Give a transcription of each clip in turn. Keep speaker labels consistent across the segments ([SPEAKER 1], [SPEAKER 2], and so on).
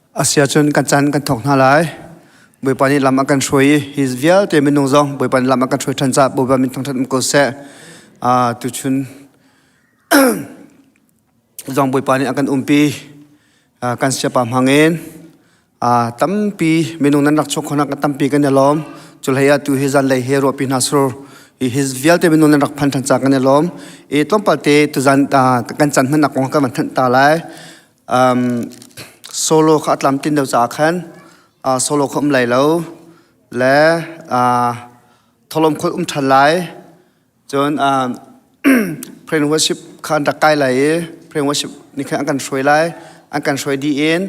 [SPEAKER 1] Asiahcun kan caan kan thawk hna lai. Bawipa nih lam a kan hruai i hi vialte minung zong Bawipa nih lam a kan hruai ṭhan caah Bawipa min thangṭhat um ko seh. Uh, tuchun zong Bawipa nih a kan umpi. Uh, kan siapa hmangin uh, tampi minung nan rak chuak khonak tampi kan i lawm. Cu hlei ah tu hi zanlei he ruahpi hna sur hi hi vialte minung nan rak phan ṭhan caah kan i lawm. I tlawmpal te tuzan uh, kan caan hmannak kong kan van thanh ta lai. Um, solo kha a tlamtlin lo caah khan uh, solo kha um lai lo le uh, tholom khol um ṭhan lai cun uh, prayer and worship kha an rak kai lai i prayer and worship nih khan an kan hruai lai an kan hruai dih in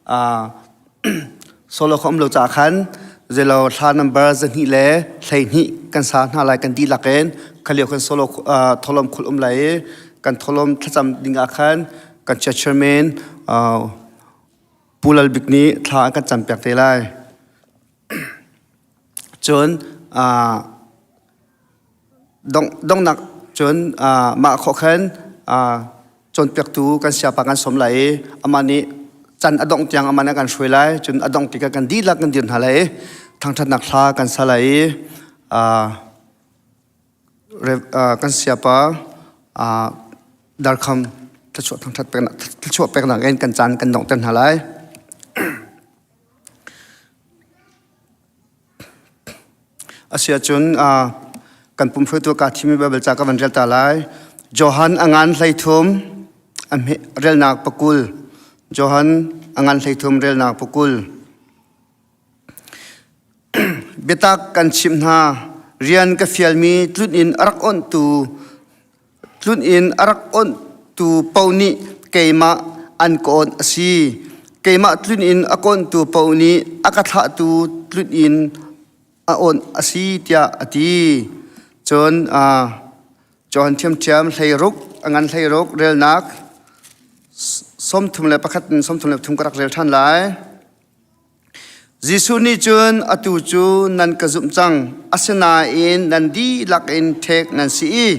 [SPEAKER 1] uh, solo kha um lo caah khan zelo thla number zahnih le 12 kan sa hna lai kan dihlak in khalio khan solo uh, tholom khul um lai i kan tholom thlacam ding ah khan kan church chairman uh, Pu Lal Bik nih thla an kan campiak te lai. Cun uh, dong dongnak cun uh, mah khawh khan uh, cawnpiaktu kan siapa kan som lai i amah nih can a dongh tiang amah nih a kan hruai lai cun a dongh tikah kan dihlak kan dir hna lai i thangṭhatnak hla kan sa lai i uh, kan siapa uh, darkham thluachuah thangṭhat peknak thluachuah peknak in kan caan kan donghter hna lai. Asiahcun kan pum hruaitu kaa thimmi Baibal ca ka van rel ta lai. Johan a ngan 13 a relnak pakul. Johan a ngan 13 relnak pakul. Biatak kan chimh hna, rian ka fialmi tlun in a rak onhtu tlun in a rak onhtu paoh nih keimah an ka onh a si. Keimah tlun in a ka onhtu paoh nih a ka thlahtu tlun in a onh a si tiah a ti. Cun uh, Johan ṭhiamṭhiam 16 a ngan 16 relnak 31 in 33 ka rak rel ṭhan lai. Jesuh nih cun atu cu nan ka zumh cang, asinain nan dihlak in ṭhek nan si i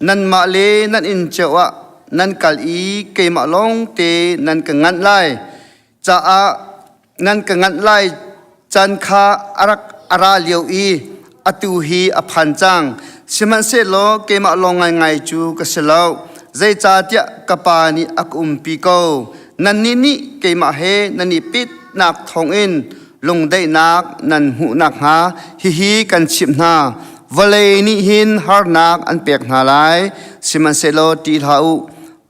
[SPEAKER 1] nanmah le nan inn cio ah nan kal i keimah lawngte nan ka nganh lai caah nan ka nganh lai caan kha a rak a ra lio i atu hi a phan cang. Sihmanhsehlaw keimah lawng ngaingai cu ka si lo, zeicahtiah ka Pa nih a ka umpi ko. Nannih nih keimah he nan i petnak thawngin lungdaihnak nan hmuh nakhnga hihi kan chimh hna. Vawlei nih hin harnak an pek hna lai, sihmanhsehlaw ṭih hlah u.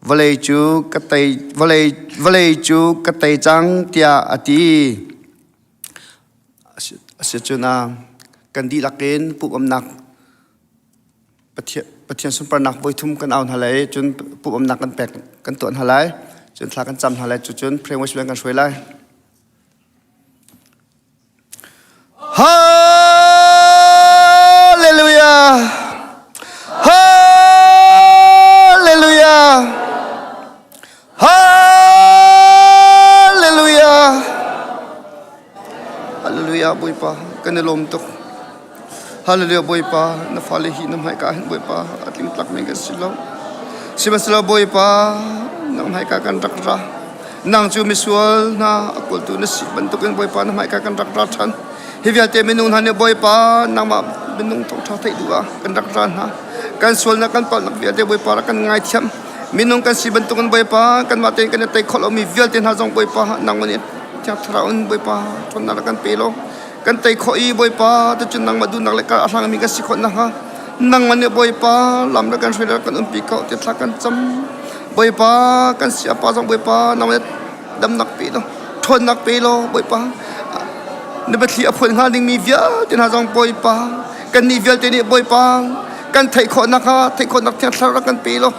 [SPEAKER 1] Vawlei cu ka tei, vawlei, vawlei cu ka tei cang, tiah a ti. Asicun kan dihlak in pumhnak Pathian, Pathian sunparnak voithum kan au hna lai cun pumhnak kan pek kan tuah hna lai cun thla kan cam hna lai cucun prayer worship kan hruai lai. Hallelujah! Hallelujah! Hallelujah! Hallelujah Bawipa kan i lawm tuk. Hallelujah Bawipa na fale hi na hmaika hin Bawipa a tlingtlak mi kan si lo. Sihmanhsehlaw Bawipa nang hmaika kan rak ra. Nang cu misual hna a kawltu na si bantukin Bawipa na hmaika kan rak ra ṭhan. Hi vialte minung hna nih Bawipa nangmah minung thawngṭha theih duh ah kan rak ra hna. Kan sualnak kan palhnak vialte Bawipa rak kan ngaithiam. Minung kan si bantukin Bawipa kanmah tein kan i tei khawh lomi vialte hna zong Bawipa nangmah nih Thiang Thlarau in Bawipa ṭhawnnak rak kan pe law kan tei khawh i Bawipa tucun nangmah duhnak le kar a hlangmi kan si khawh nakhnga nangmah nih Bawipa lam rak kan hruai rak kan umpi ko ti thla kan cam Bawipa kan siapa zong Bawipa nangmah nih damnak pe law ṭhawnnak pe law Bawipa na biathli a phuan hnga dingmi vialte hna zong Bawipa kannih vialte nih Bawipa kan theih khawh nakhnga theih khawhnak Thiang Thlarau rak kan pe law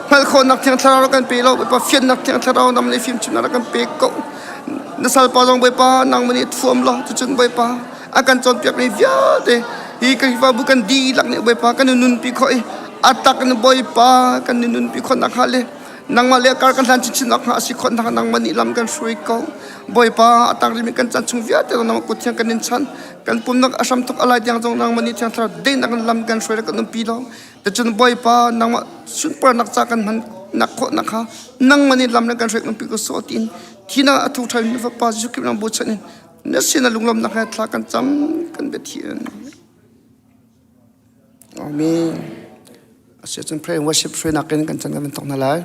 [SPEAKER 1] hngalh khawhnak Thiang Thlarau rak kan pe law Bawipa fiannak Thiang Thlarau nam le fimchimnak rak kan pe ko na salpa zong Bawipa nangmah nih thuam law cucun Bawipa a kan cawnpiakmi vialte hi Khrihfabu kan dihlak nih Bawipa kan i nunpi khawh i a tak in Bawipa kan i nunpi khawh nakhnga le nangmah le kar kan hlan chinchin nakhnga a si khawh nakhnga nangmah nih lam kan hruai ko Bawipa a tang rimi kan chan chung vialte nangmah kut thiang kan in chan kan pumnak a hramthok a lai tiang zong nangmah nih thiang thlarau deinak in lam kan hruai kan umpi lo Ticun Bawipa nangmah sunparnak ca kan hman nak khawh nakhnga nangmah nih lam le kan hruai kan umpi ko sawh tiin. Thina a tho ṭhan na Fapa Jesuh Khrih nang bochan in na sin a lunglawmnak he thla kan cam kan biathian. Amen. Asiahcun pray and worship hruainak in kan chan kan van thawk hna lai.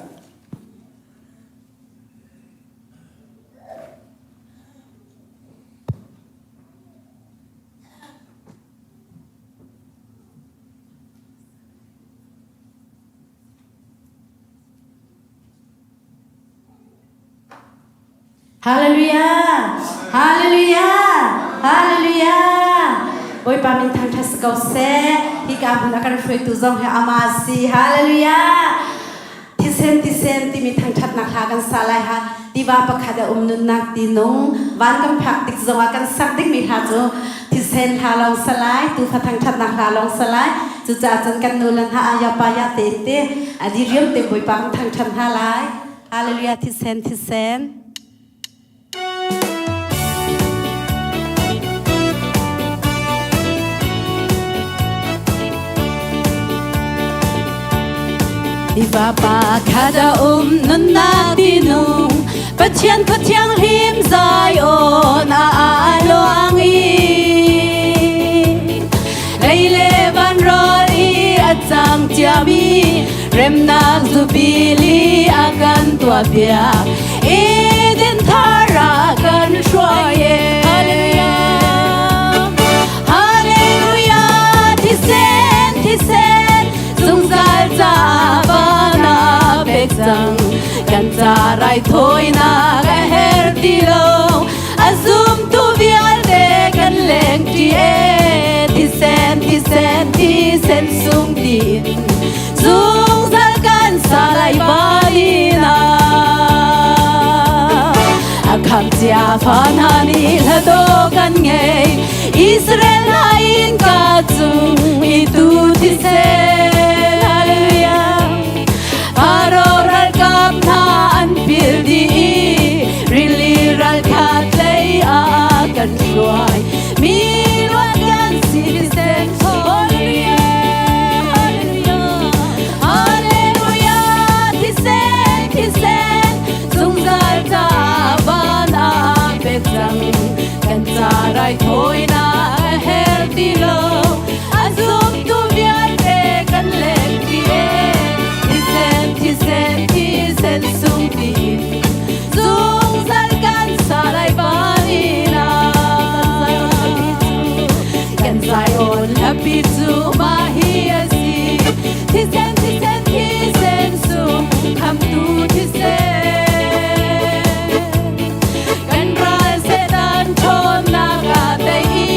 [SPEAKER 2] Hallelujah! Hallelujah! Hallelujah! Bawipa min thangṭhat si ko seh. Hika hmun a kan hruaitu zong hi amah si. Hallelujah! Thisen thisen timi thangṭhatnak hla kan sa lai ha. Tiva pakhat a um nunnak ti nung. Van kan phak tik zongah kan sak dingmi hla cu thisen hla lawng sa lai, tufa thangṭhatnak hla lawng sa lai. Cucaah cun kan nu le hna aya pa ya te te a diriam te Bawipa kan thangṭhat hna lai. Hallelujah thisen thisen. Tiva khat a um nunnak tinung Pathian khua thianghlim Zion a luang i Lei le van rawl i a cang ciami remnak zubili a kan tuahpiak Eden thar ah kan hruai e Hallelujah Hallelujah thisen thisen zungzal ca van a pek cang kan ca raithawinak a her ti lo a zumtu vialte kan leng ṭi e thisen thisen thisen sung tiin zungzal kan sa lai vanina a kham cia fa hna nih hlado kan ngei Israel hna in ka cung i tu thisen Hallelujah Faro ralkap hna an pil dih i rili ralkhat lei ah kan hruai mi luat kan si thisen Hallelujah Hallelujah thisen thisen zungzal ca van ah pek cang kan ca raithawinak a her ti lo a zumtu vialte kan leng ti e thisen thisen thisen sung tiin zungzal kan sa lai vanina kan Zion hlapi cu mah hi a si thisen thisen thisen sung khamtu thisen kan ral Satan ṭhawnnak ah tei i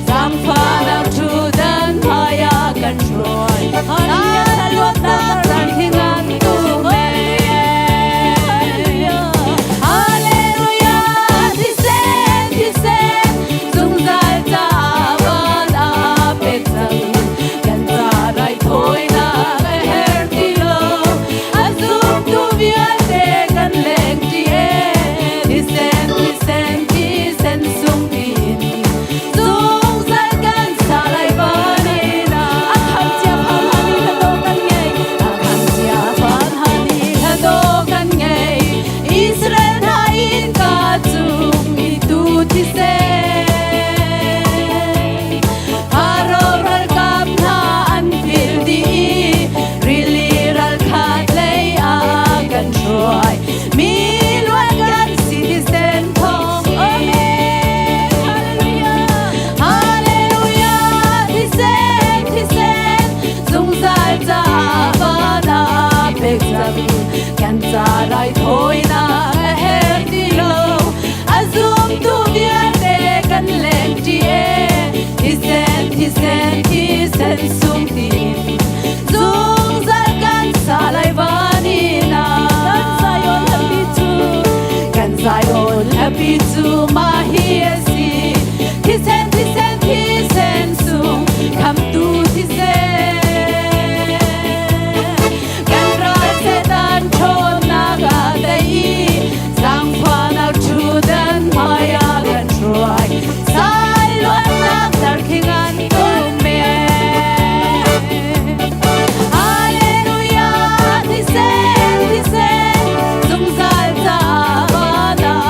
[SPEAKER 2] zaangfahnak ṭhutdan hmaiah kan hruai. Na luatnak ram hi ngan tu Hallelujah, thisen, thisen, zungzal ca van a pek cang. Kan ca raithawinak a her ti lo. A zumtu vialte kan leng ṭi e. Thisen, thisen, thisen sung tiin zungzal kan sa lai vanina. A kham cia phan hani hla kan ngei. A kham cia phan hani hla kan ngei. Israel hna in ka cung i tu thisen. Faro ralkap hna an phil dih i rili ralkhat lei ah kan hruai. Mi luat kan si thisen thawng. Amen. Hallelujah. Hallelujah. Thisen, thisen, zungzal ca van ah pek cang. Kan ca raithawinak a her ti lo. A zumtu vialte kan leng ṭi e. Thisen, thisen, thisen sung tiin zungzal kan sa lai vanina. Kan Zion hlapi cu, kan Zion hlapi cu mah hi a si. Thisen, thisen, thisen sung khamtu thisen. Kan ral Satan ṭhawnnak ah tei i zaangfahnak ṭhutdan hmaiah kan hruai. Sai luatnak darkhing an tum e. Hallelujah, thisen, thisen, zungzal ca van ah.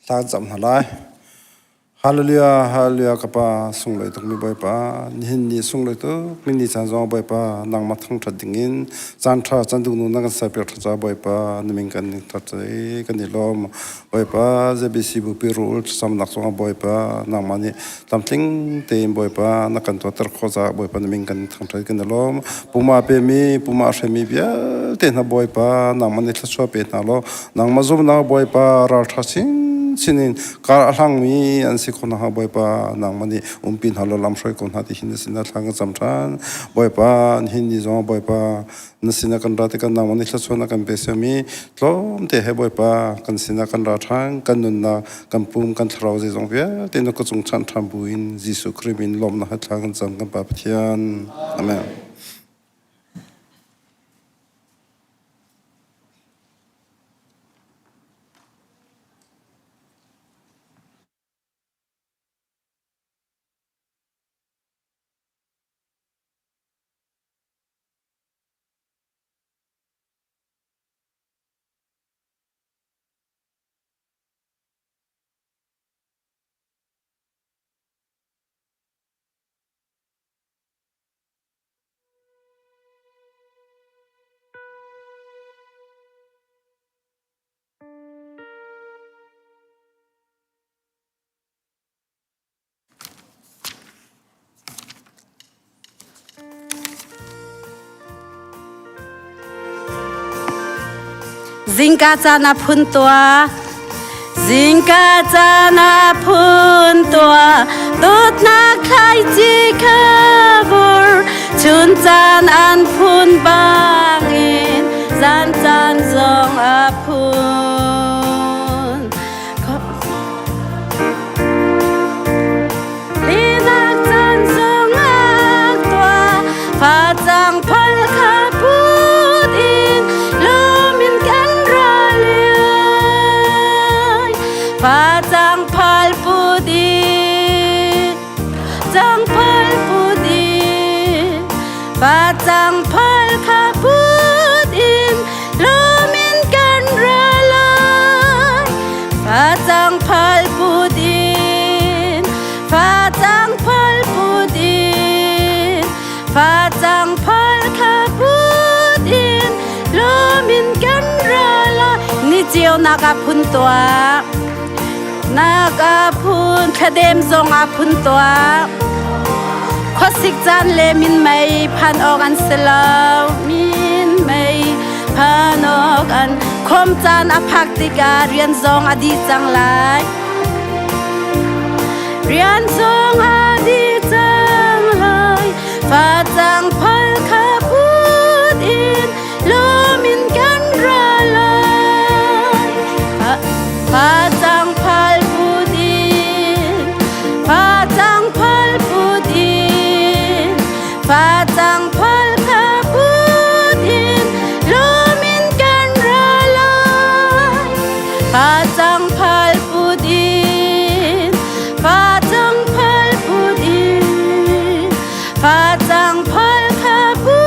[SPEAKER 3] Thla kan cam hna lai. Hallelujah, hallelujah ka pa sunglawi tuk mi Bawipa nihin ni sunglawi tuk mi ni caan zong Bawipa nangmah thangṭhat dingin caan ṭha caan duh nu na kan serpiak ṭhan caah Bawipa na min kan ṭhat i kan i lawm Bawipa ZBC bupi rul thlacamnak zongah Bawipa nangmah nih tlamtling tein Bawipa na kan tuahter khawh caah Bawipa na min kan thangṭhat kan i lawm puma pemi puma hremi vialte hna Bawipa nangmah nih thluachuah pe hna law nangmah zumnak Bawipa ralṭha chinchin in kar a hlangmi an si kho nakhnga Bawipa nangmah nih umpi hna law lamhruai ko hna ti hi na sinah thla kan cam ṭhan. Bawipa nihin ni zong Bawipa na sinah kan ra tikah nangmah nih thluachuah na kan pe siami tlawmte he Bawipa kan sinah kan ra ṭhan kan nunnak kan pum kan thlarau zeizong vialte na ka cung chanh ṭhan buin Jesuh Khrih min lawmnak he thla kan cam kan Pa Pathian. Amen.
[SPEAKER 2] Zingka caan ah phun tuah Zingka caan ah phun tuah Dawtnak thlaici kha vur Chun caan an phun bangin Zan caan zong a phun Linak caan zong ah tuah Facang phal kha put in lawm in kan ra liai Facang phal put in cang phal put in Facang phal kha put in lawm in kan ra lai Facang phal put in Facang phal put in Facang phal kha put in lawm in kan ra lai Ni cio nak ah phun tuah nak ah phun thladem zong ah phun tuah Khuasik caan le minmei phan awk an si lo minmei phan awk an khom caan a phak tikah rian zong a dih cang lai Rian zong a dih cang lai facang phal kha put in lawm in kan ra lai Facang phal put in facang phal put in facang phal kha put in lawm in kan ra lai Facang phal put in facang phal put in facang phal kha put.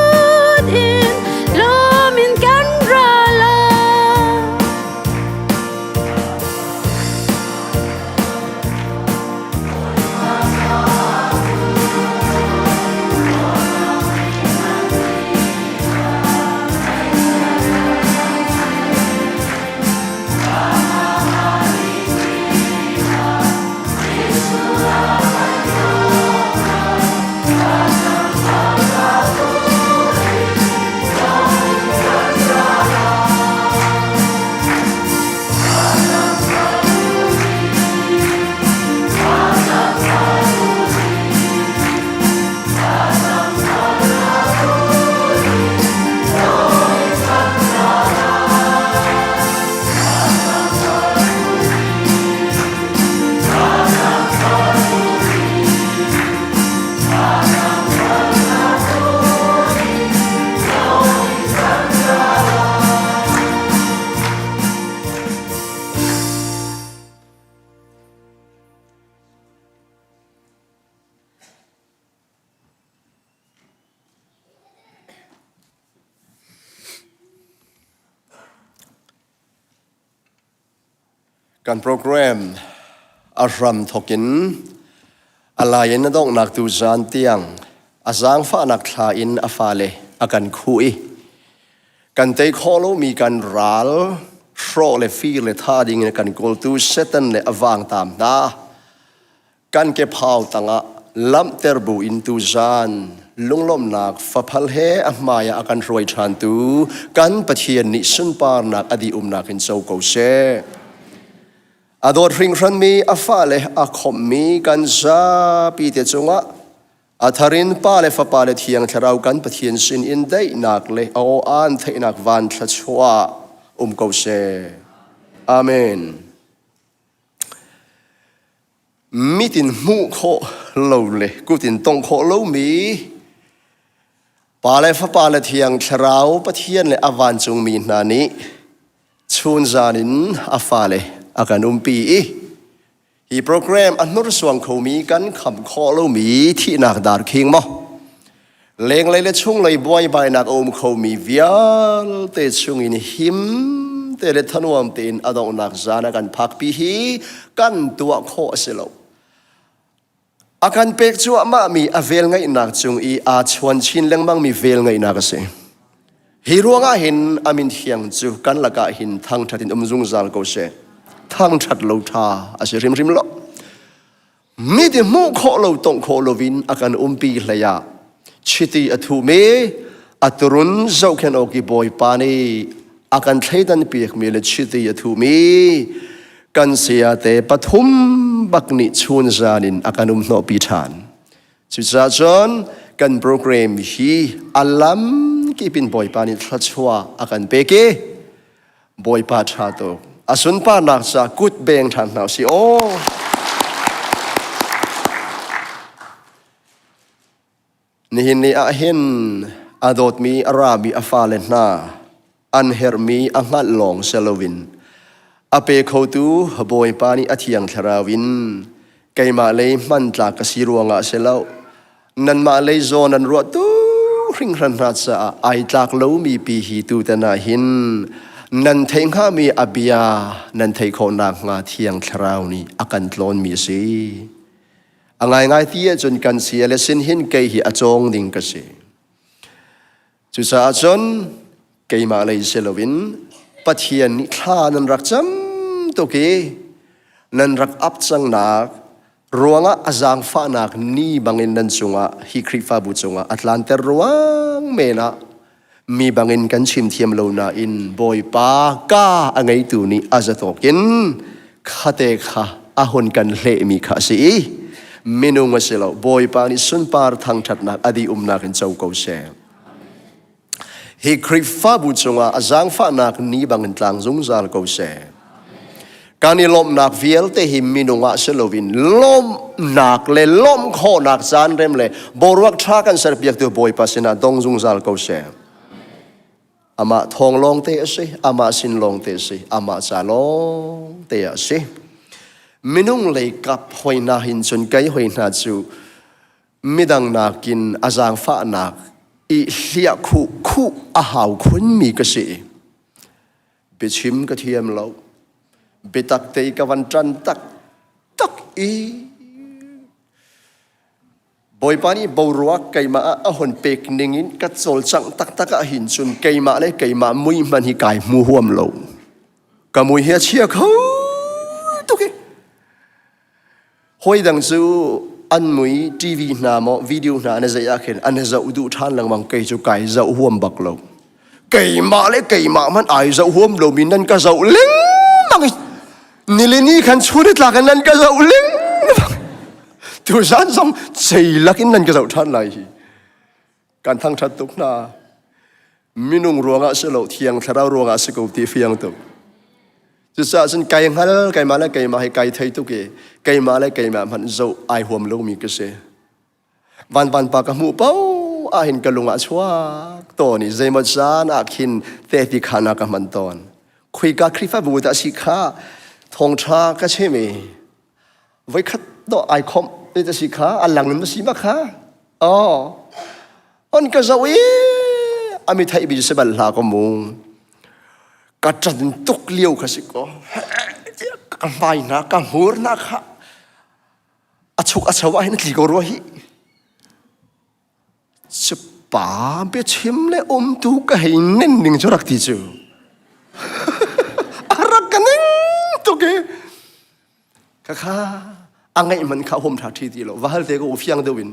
[SPEAKER 4] Kan program a hram thokin a lai in a donghnak tu zan tiang a zaangfahnak thla in a fale a kan khuh i kan tei khawh lomi kan ral hrawh le fir le tha ding in kan kawltu Satan le a vangtam hna Kan kephau tangah lamhter bu in tuzan lunglawmhnak faphal he a hmai ah a kan hruai ṭhantu kan Pathian nih sunparnak a dih-umnak in co ko seh. A dawt hringhranmi a fale a khawmhmi kan zapi te cungah a thar in Pa le Fapa le Thiang Thlarau kan Pathian sin in daihnak le a aw-aan theihnak van thluachuah um ko seh. Amen. Mit in hmuh khawh lo le kut in tongh khawh lomi Pa le Fapa le Thiang Thlarau Pathian le a vancungmi hna nih chunzan in a fale a kan umpi i hi program a hnursuang khomi kan kham khawh lomi thihnak darkhing maw Lenglei le chunglei buaibainak a um khomi vialte chungin him te le thanuam tein a donghnak zan a kan phakpi hi kan tuah khawh a si lo. A kan pek cuahmahmi a velngeihnak cung i aa chuan chin lengmangmi velngeihnak a si. Hi ruangah hin a min thiang cu kan lakah hin thangṭhat in um zungzal ko seh. Thangṭhat lo ṭha a si hrimhrim lo. Mi ti hmuh khawh lo tongh khawh loin a kan umpi hlei ah chiti a thuhmi a turun zohkhenh awk i Bawipa nih a kan thleidan piakmi le chiti a thuhmi kan sayate pathum bak nih chunzan in a kan um hnawhpi ṭhan. Cucaah cun kan program hi a lam kip in Bawipa nih thluachuah a kan pek i Bawipa ṭha tuk. A sunparnak ca kut beng ṭhan hna usih aw. Nihin ni ah hin a dawtmi a rami a fale hna an herhmi a hngalh lawng si loin a pe khotu Bawipa nih a thiang thlarau in keimah lei hmantlak ka si ruangah si lo nanmah lei zawn an ruah tu hringhran hna caah ai tlak lomi pi hi tutan ah hin nan theih hngami a bia nan theih khawh nakhnga thiang thlarau nih a kan tlawnmi a si. A ngaingai ti ahcun kan sia le sin hin kei hi a cawng ding ka si. Cucaah cun keimah lei si loin Pathian nih thla nan rak cam tuk i nan rak ap cangnak ruangah a zaangfahnak ni bangin nan cungah hi Khrihfabu cungah a tlanter ruang men ah mi bangin kan chim thiam lo nain Bawipa ka a ngeitu nih a zatawk in khate kha a hun kan hlehmi kha a si i minung a si lo Bawipa nih sunpar thangṭhatnak a dih umnak in co ko seh. Hi Khrihfabu cungah a zaangfahnak ni bangin tlang zungzal ko seh. Kan i lawmhnak vialte hi minung ah si loin lawmhnak le lawmh khawhnak caan rem le boruak ṭha kan serpiaktu Bawipa sinah dong zungzal ko seh. Amah thawng lawngte a si, amah sin lawngte a si, amah ca lawngte a si. Minung lei kap hoi hna hin cun kei hoi hna cu midang nakin a zaangfahnak i hliah khuh khuh a hau khunmi ka si. Biachim ka thiam lo. Biatak te ka van ṭan tak tak i Bawipa nih boruak keimah ah a hun pek ning in ka cawlcangh taktak ah hin cun keimah le keimah mui hmanh hi kai hmu huam lo. Ka mui hi a chia kho tuk i hawi dang cu an mui TV hna maw video hna an i zeih ah khin an i zoh duh ṭhan lengmang kei cu kai zoh huam bak lo. Keimah le keimah hmanh ai zoh huam lomi nan ka zoh lengmang i nilini khan chun i tlak in nan ka zoh lengmang tuzan zong ceilak in nan ka zoh ṭhan lai hi kan thangṭhat tuk hna minung ruangah si lo thiang thlarau ruangah si ko ti fiang tuk cucaah cun kai hngal keimah le keimah hi kai thei tuk i keimah le keimah hmanh zoh ai huam lomi ka si Vanvan pa ka hmuh paoh ahhin ka lung ah chuak tawn i zeimaw caan ah khin tehti khaan ah ka hman tawn. Khuika Khrihfabu dah si kha thawngṭha ka chim i voikhat dawh ai khawmh ti ta si kha a lang in si ma kha. Oh, on ka zoh i a mi theih bi si bal hlah ko mu. Ka ṭan tuk lio kha si ko. Ka hmai hna ka hmur hna kha a chuk a cho ah hin a tli ko rua hi. Cu pa biachim le umtu ka hei nen ning cu rak ti cu. A rak ka ning tuk i. Khakha a ngaih man kha hom ṭha ṭhi ti lo. Va hal te ko u fiang deuh in.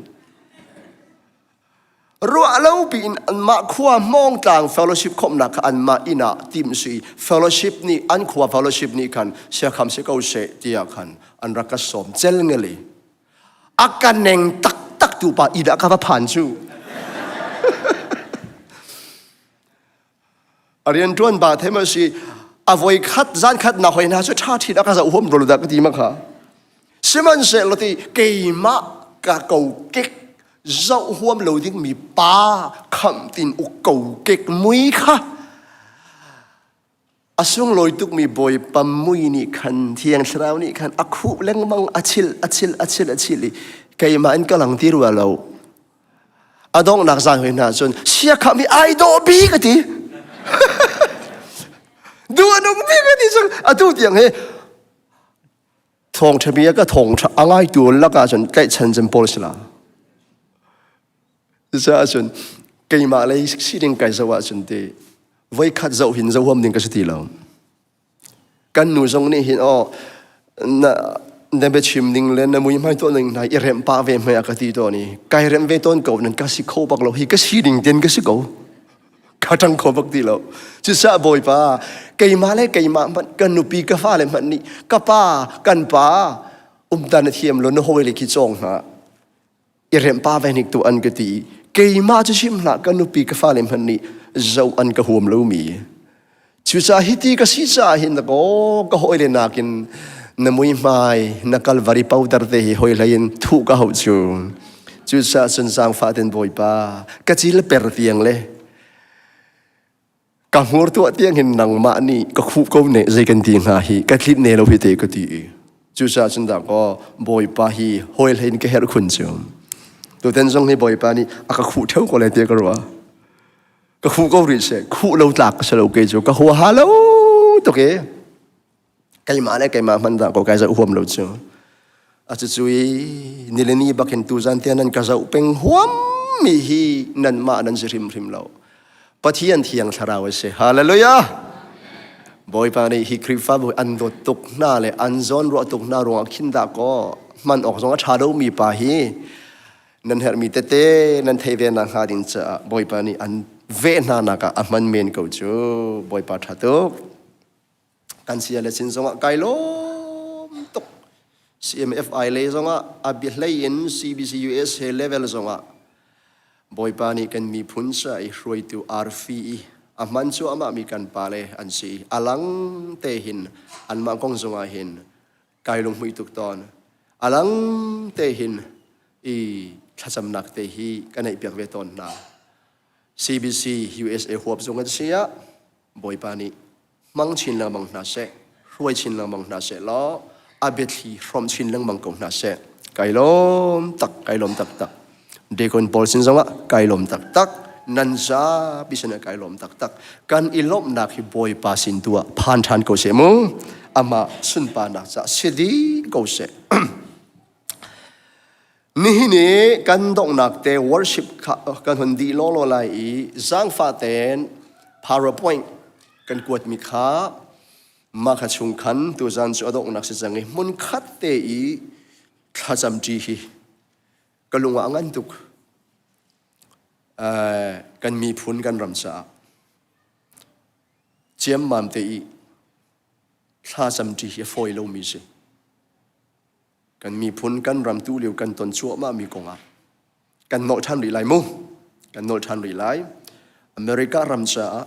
[SPEAKER 4] Ruah lo piin anmah khua Hmawngtlang fellowship khawmhnak kha anmah inn ah timh si fellowship nih an khua fellowship nih khan siakham si ko seh tiah khan an rak ka sawm cel ngeli. A ka neng taktak tu pa i dah ka va phan cu. A rianṭuan ba them a si a voi khat zan khat na hoi hna cu ṭha ṭhin a ka zoh huam rol dah ka ti ma kha. Sihmanhsehlaw ti keimah ka kokek zoh huam lo ding mi pa khamh tin uk kokek mui kha a sunglawi tukmi Bawipa mui nih khan Thiang Thlarau nih khan a khuh lengmang a chilh a chilh a chilh a chilh i keimah in ka lang ti rua lo. A donghnak zan hoi hna cun siakham hi ai dawh bik a ti. Duh a nung bik a ti cun atu tiang hi thawngṭha bia ka thawngṭha a ngaitu lakah cun tlaihchan cem pawl si la. Cucaah cun keimah lei sining kai zoh ahcun ti voikhat zoh hin zoh huam ding ka si ti lo. Kan nu zong nih hin aw na na biachim ning le na muihmai tuah ning hna i remh pah ve hmai a ka ti tawn i kai remh ve tawn ko nan ka si kho bak lo hi ka sining ten ka si ko. Ka ṭang kho bak ti lo. Cucaah Bawipa keimah le keimah hmanh ka nupi ka fale hmanh nih ka pa kan pa umtan na thiam lo na hawile khi cawng hna. I remh pa ve hnik tu an ka ti keimah cu chim hlah ka nupi ka fale hmanh nih zoh an ka huam lomi cucaah hiti ka si caah hin kaw ka hawile nakin na muihmai na kalvari powder te hi hoi hlei in thuh ka hauh cu cucaah cun zaangfah ten bawipa ka cil per tiang le Ka hmur tuah tiang hin nangmah nih ka khuh ko ne zei kan ti hnga hi ka tlinh ne lo hi te ka ti i cucaah cun dah kaw Bawipa hi hawi hlei in ka herh khun cu tutan zong hi Bawipa nih a ka khuh theo ko lai tiah ka ruah ka khuh ko rih seh khuh lo tlak ka si lo kei cu ka huaha lo tuk i Keimah le keimah hmanh dah ko kai zoh huam lo cu. A cucu i nilini bakin tuzan tiang nan ka zoh peng huam mi hi nanmah nan si hrimhrim lo. Pathian thiang thlarau a si. Hallelujah! Bawipa nih hi Khrihfabu an dawt tuk hna le an zawn ruah tuk hna ruangah khin dah kaw hman awk zong a ṭha lomi pa hi nan herhmi tete nan theih ve nakhnga ding caah Bawipa nih an veh hna nak ah a hman men ko cu. Bawipa ṭha tuk. Kan sia le sin zongah kai lawm tuk. CMFI lei zongah a biahlei in CBCUS he level zongah Bawipa nih kan miphun sa i hruaitu arfi i a hman cuahmah mi kan pale an si. A lang te hin anmah kong zongah hin kai lunghmuih tuk tawn. A lang te hin i thlacamnak te hi ka neih piak ve tawn hna. CBC USA huap zung an si ah Bawipa nih hmang chin lengmang hna seh, hruai chin lengmang hna seh law a biathli hrawm chin lengmang ko hna seh. Kai lawm tak, kai lawm taktak. Deacon pawl sin zongah kai lawm taktak. Nan zapi sinah kai lawm taktak. Kan i lawmhnak hi Bawipa sin tu ah phan ṭhan ko seh mu. Amah sunparnak caah si dih ko seh. Nihin i kan donghnak te worship kha kan hun dih lawlaw lai i zaangfah tein PowerPoint kan kuatmi kha mah kha chung khan tuzan cu a donghnak si cang i hmunkhat te i thlacamṭi hi ka lung ah a ngan tuk. Kan miphun kan ram caah ciammam te i thlacamṭi hi a fawi lomi si. Kan miphun kan ram tu lio kan ton cuahmah mi kongah kan nolh ṭhan rih lai mu. Kan nolh ṭhan rih lai. America ram caah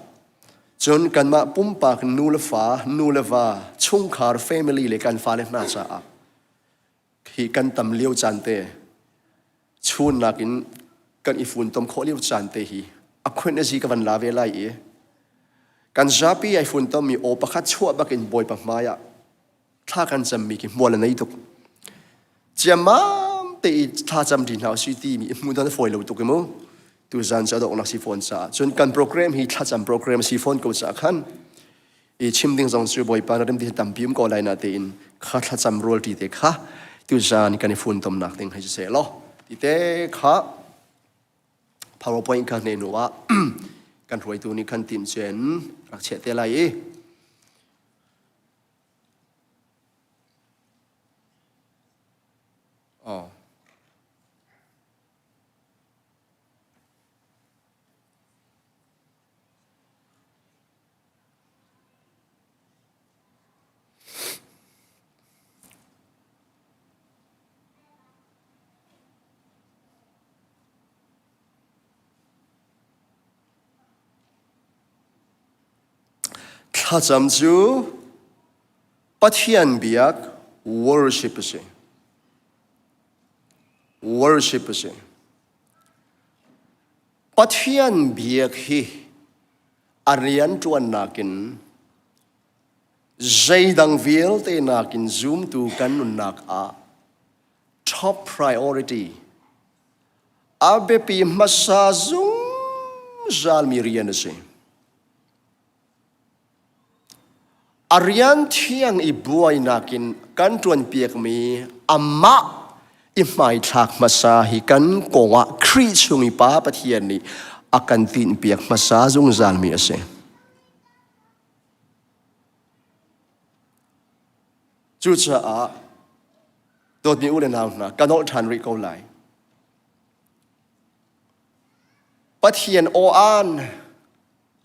[SPEAKER 4] cun kanmah pumpak nu le fa, nu le va, chungkhar, family le kan fale hna caah hi kan tam lio caan te chunnak in kan i funtom khawh lio caan te hi a khunh a zi ka van la ve lai i kan zapi ai funtom mi aw pakhat chuah bakin Bawipa hmai ah thla kan cammi khi hmual a nei tuk. Ciammam te i thla cam ṭi hna usih timi i hmuh dan a fawi lo tuk i mu. Tuzan cu a donghnak si fawn caah cun kan program hi thlacam program si fawn ko caah khan i chim ding zong cu Bawipa na rem ti tampi um ko lai na tein. Kha thlacam rualṭi te kha tuzaan kan i funtomnak ding hei si seh law ti te kha PowerPoint kha hne hnu ah kan hruaitu nih khan tim cen rak chiah te lai i Oh. Thlacam cu Pathian biak worship a si. Worship a si. Pathian biak hi a rianṭuannak in zeidang vialte nakin zumtu kan nunnak ah top priority a biapi hmasa zungzalmi rian a si. A rian thiang i buainak in kan ṭuanpiakmi amah i hmaithlak hmasa hi kan kongah Khrih chung i Pa Pathian nih a kan tinhpiak hmasa zungzalmi a si. Cucaah dawtmi u le nau hna, ka nolh ṭhan rih ko lai. Pathian aw-aan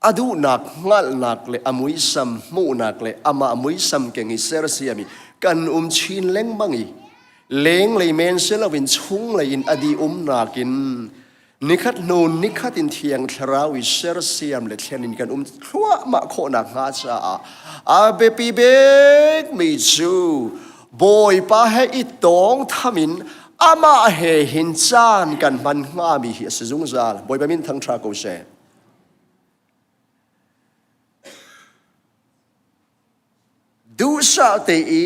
[SPEAKER 4] a duhnak hngalhnak le a muisam hmuhnak le amah muisam keng i sersiam i kan um chin lengmang i lenglei men si loin chunglei in a dih umnak in nikhat hnu nikhat in thiang thlarau i sersiam le thlen in kan um thluahmah khawhnak hnga caah a biapi bikmi cu Bawipa he i tawng tham in amah he hin caan kan hman hngami hi a si zungzal. Bawipa min thangṭha ko seh. Duhsah te i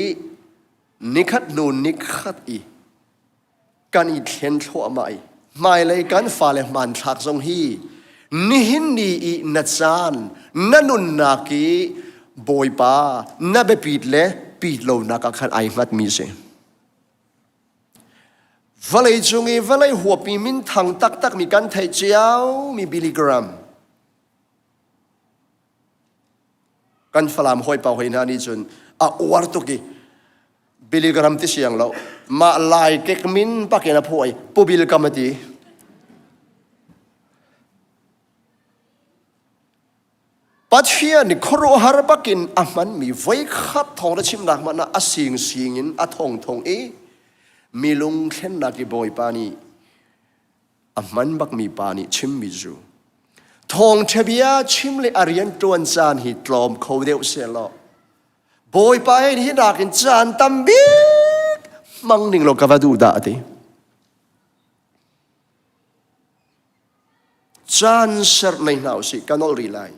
[SPEAKER 4] nikhat hnu nikhat i kan i thlen thluahmah i hmailei kan fale hmanthlak zong hi nihin ni i na caan na nunnak i Bawipa na biapit le pit lonak ah khan ai hngatmi si. Vawlei cung i vawlei huapmi minthang taktakmi kan theih ciomi Billy Graham kan Falam hawipa hoi hna nih cun a uar tuk i Billy Graham ti siang lo mah lai kek min pakin a phuah i Pu Bill Kam a ti. Pathian nih khuaruahhar bakin a hmanmi voikhat thawng na chimnak hmanh ah a singsing in a thongthong i mi lungthlennak i Bawipa nih a hman bakmi pa nih chimmi cu thawngṭha bia chim le a rian ṭuan caan hi tlawm kho deuh sehlaw Bawipa he hi nakin caan tam bik hmang ning law ka va duh dah a ti. Caan ser nei hna usih ka nolh rih lai.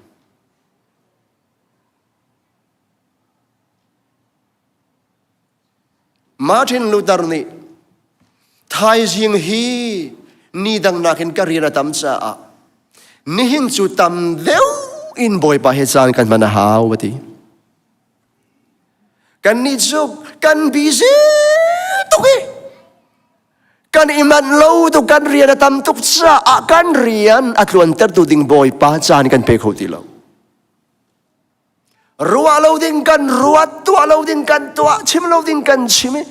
[SPEAKER 4] Martin Luther nih thaizing hi ni dang nakin ka rian a tam caah nihin cu tam deuh in Bawipa he caan kan hman a hau a ti. Kannih cu kan busy tuk i kan i manh lo tuk kan rian a tam tuk caah kan rian a tluantertu ding Bawipa caan kan pe kho ti lo. Ruah lo ding kan ruat, tuah lo ding kan tuah, chim lo ding kan chim i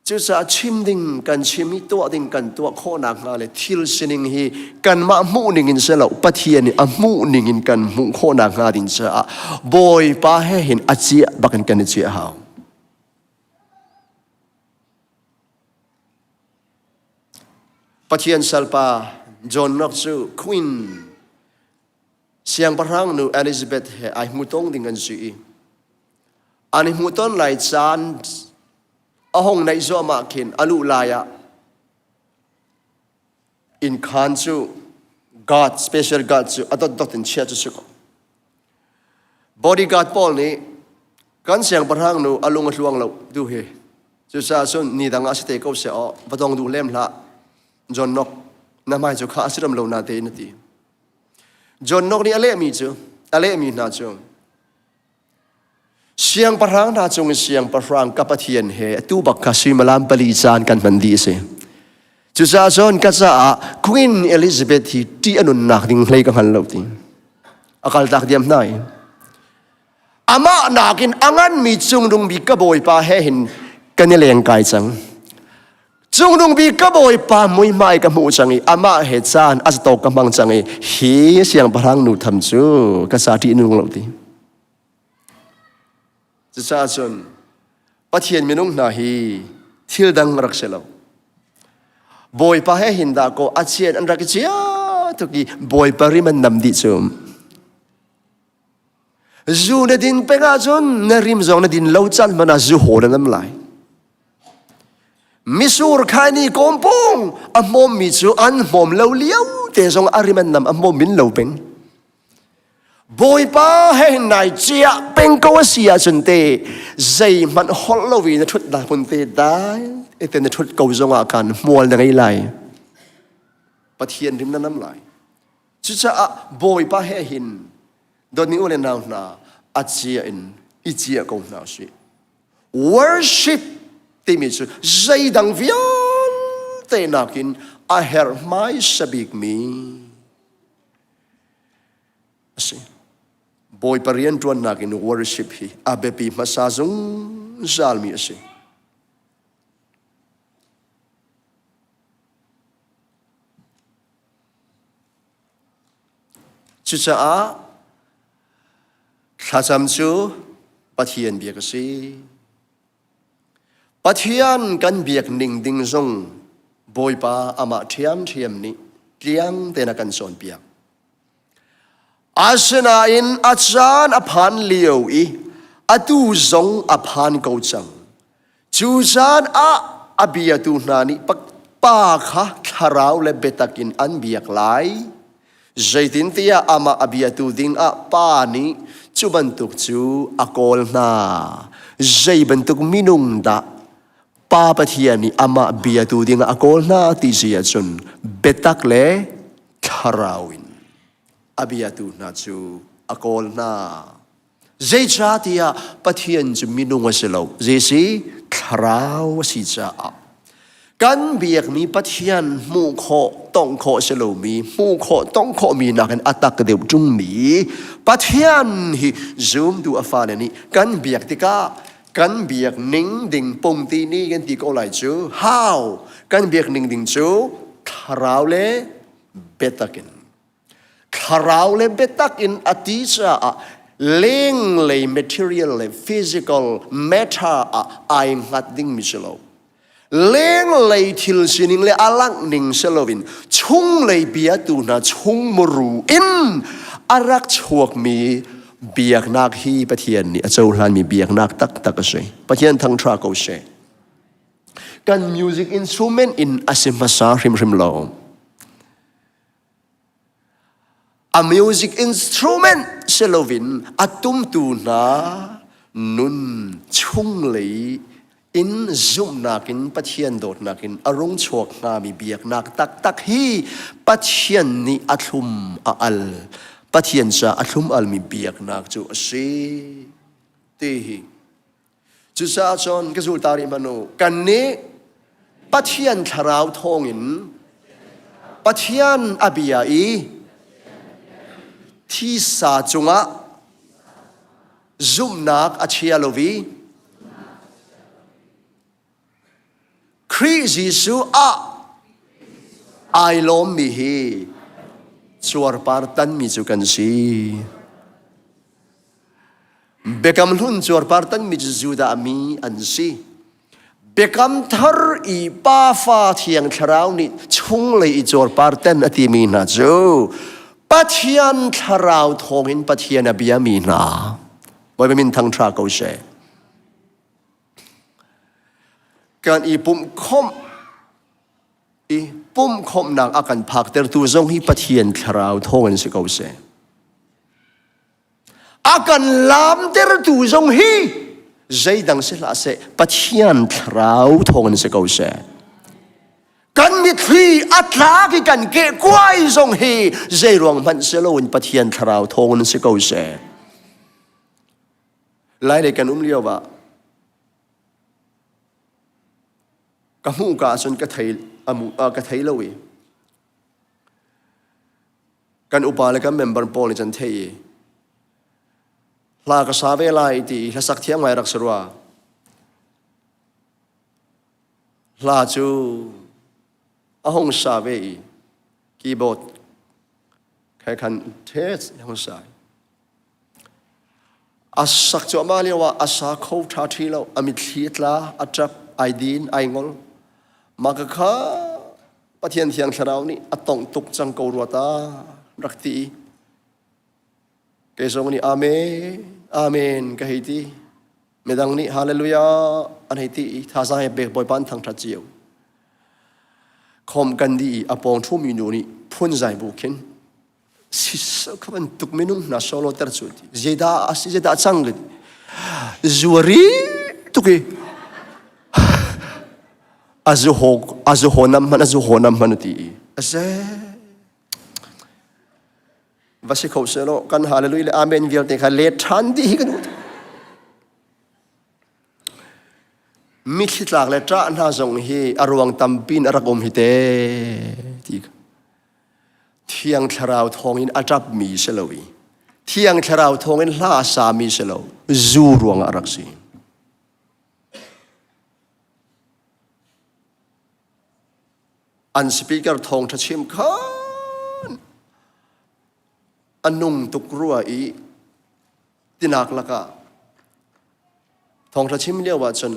[SPEAKER 4] Cucaah chim ding kan chim i tuah ding kan tuah khawhnak hnga le thil sining hi kanmah hmuh ning in si lo Pathian nih a hmuh ning in kan hmuh khawhnak hnga ding caah Bawipa he hin a ciah bakin kan i ciah hau. Pathian salpa John Knox cu Queen siangpahrang nu Elizabeth he ai hmutong ding an si i an i hmuhton lai caan a hong naih zuahmah khin a luh lai ah innkhaan cu guard special guard cu a dotdot in chia cu si ko bodyguard pawl nih kan siangpahrang nu a lung a hluang lo tu hi cucaah cun ni dang ah si te ko seh aw va dong duh lem hlah John Knox na hmai cu kha a si ram lo na tein a ti John Knox nih a lehmi cu a lehmi hna cu. Siangpahrang hna cung i siangpahrang ka Pathian he atu bak kha suimilam pali caan kan hman dih a si. Cucaah cun ka caah Queen Elizabeth hi ṭih a nunnak ding hlei ka hngal lo ti. A kaltak diam hna i amah nakin a nganmi cungnung bik ka bawipa he hin kan i lengkai cang. Cungnung bik ka bawipa muihmai ka hmuh cang i amah he caan a zatawk ka hmang cang i hi siangpahrang nu tham cu ka sa ṭih nung lo ti. Cucaah cun Pathian minung hna hi thil dang rak si lo. Bawipa he hin dah kaw a chian an rak i chia tuk i Bawipa rim an nam dih cu. Zu na din peng ahcun na rim zong na din lo caan hmanh ah zu haw na nam lai. Misur khaini kawmpung a hmawmmi cu an hmawm lo lio te zong a rim an nam a hmawm min lo peng. Bawipa he nai cia peng ko a si ahcun te zeihmanh holh lo in na ṭhut dah hmun te dai te na ṭhut ko zong ah khan hmual na ngei lai. Pathian rim na nam lai. Cucaah Bawipa he hin dawtmi u le nau hna a cia in i cia ko hna usih. Worship timi cu zeidang vialte nakin a herh hmaisa bikmi a si. Bawipa rianṭuannak in worship hi a biapi hmasa zungzalmi a si. Cucaah thlacam cu Pathian biak a si. Pathian kan biak ning ding zong Bawipa amah ṭhiamṭhiam nih tliang tein a kan cawnpiak. Asinain a caan a phan lio i atu zong a phan ko cang. Cu zan ah a biatu hna nih pa kha thlarau le biatak in an biak lai. Zeitintiah amah a biatu dingah pa nih cu bantuk cu a kawl hna. Zei bantuk minung dah Pa Pathian nih amah biatu dingah a kawl hna ti si ahcun biatak le thlarau in a biatu hna cu a kawl hna. Zeicahtiah Pathian cu minung a si lo, zeisi thlarau a si caah. Kan biakmi Pathian hmuh khawh, tongh khawh si lomi, hmuh khawh, tongh khawhmi nakin a tak deuh ṭungmi Pathian hi zumtu a fale nih kan biak tikah kan biak ning ding pungti ni kan ti ko lai cu how kan biak ning ding cu thlarau le biatak in Thlarau le biatak in a ti caah lenglei material le physical matter ah ai hngat dingmi si lo. Lenglei thil sining le a langh ning si loin chunglei biatu hna chung muru in a rak chuakmi biaknak hi Pathian nih a cohlanmi biaknak taktak a si. Pathian thangṭha ko seh. Kan music instrument in a si hmasa hrimhrim lo. A music instrument si loin a tumtu hna nun chunglei in zumhnak in Pathian dawtnak in a rung chuak hngami biaknak taktak hi Pathian nih a thlum a al. Pathian ca a thlum almi biaknak cu a si ti hi Cucaah cun ka zulta rih hmanh u, kannih Pathian thlarau thawngin Pathian a bia i thisa cungah zumhnak a chia lo i Khrih Jesuh ah ai lawmmi hi cuarpar tanmi cu kan si. Biakam Hlun cuarpar tanmi cu Judah mi an si. Biakam Thar i Pafa Thiang Thlarau nih chunglei i cuarpar tan a timi hna cu Pathian Thlarau thawngin Pathian a biami hna. Bawipa min thangṭha ko seh. Kan i pumhkhawmh i pumhkhawmhnak a kan phaktertu zong hi Pathian Thlarau thawngin si ko seh. A kan laamtertu zong hi zeidang si hlah seh Pathian thlarau thawngin si ko seh. Kan mitthli a tlak i kan kehkuai zong hi zei ruang hmanh si loin Pathian thlarau thawngin si ko seh. Lailei kan um lio ah ka hmuh ka ahcun ka thei amu ka thei lo i kan upa le kan member pawl nih cun thei i hla ka sa ve lai ti i hlasak thiam ngai rak si rua. Hla cu a hung sa ve i keyboard khe khan thes hung sa. A sak cuahmah lio ah a sa kho ṭha ṭhi lo. A mitthli a tla, a ṭap, ai din, ai ngol. Mah ka kha Pathian Thiang Thlarau nih a tongh tuk cang ko rua ta rak ti. Kei zong nih Amen, Amen ka hei ti. Midang nih Hallelujah an hei ti i thazaang he pek Bawipa an thangṭhat cio. Khom kan dih i a pawng ṭhumi nu nih phunzai bu khin sisal kha bantuk minung hna solo ter cu ti zeidah a si zeidah a cang ka ti zuari tuk i a zu ho a zu ho nam hman a zu ho nam hman ti i a ze va si kho selaw kan hallelujah le amen vialte kha let ṭhan dih hi kan u Mitthli tlak le ṭah hna zong hi a ruang tampi in a rak um hi te ti Thiang Thlarau thawngin a ṭapmi si lo i Thiang Thlarau thawngin hla a sami si lo zu ruangah a rak si. An speaker thawngṭha chim khan a nung tuk rua i tinak lakah thawngṭha chim lio ah cun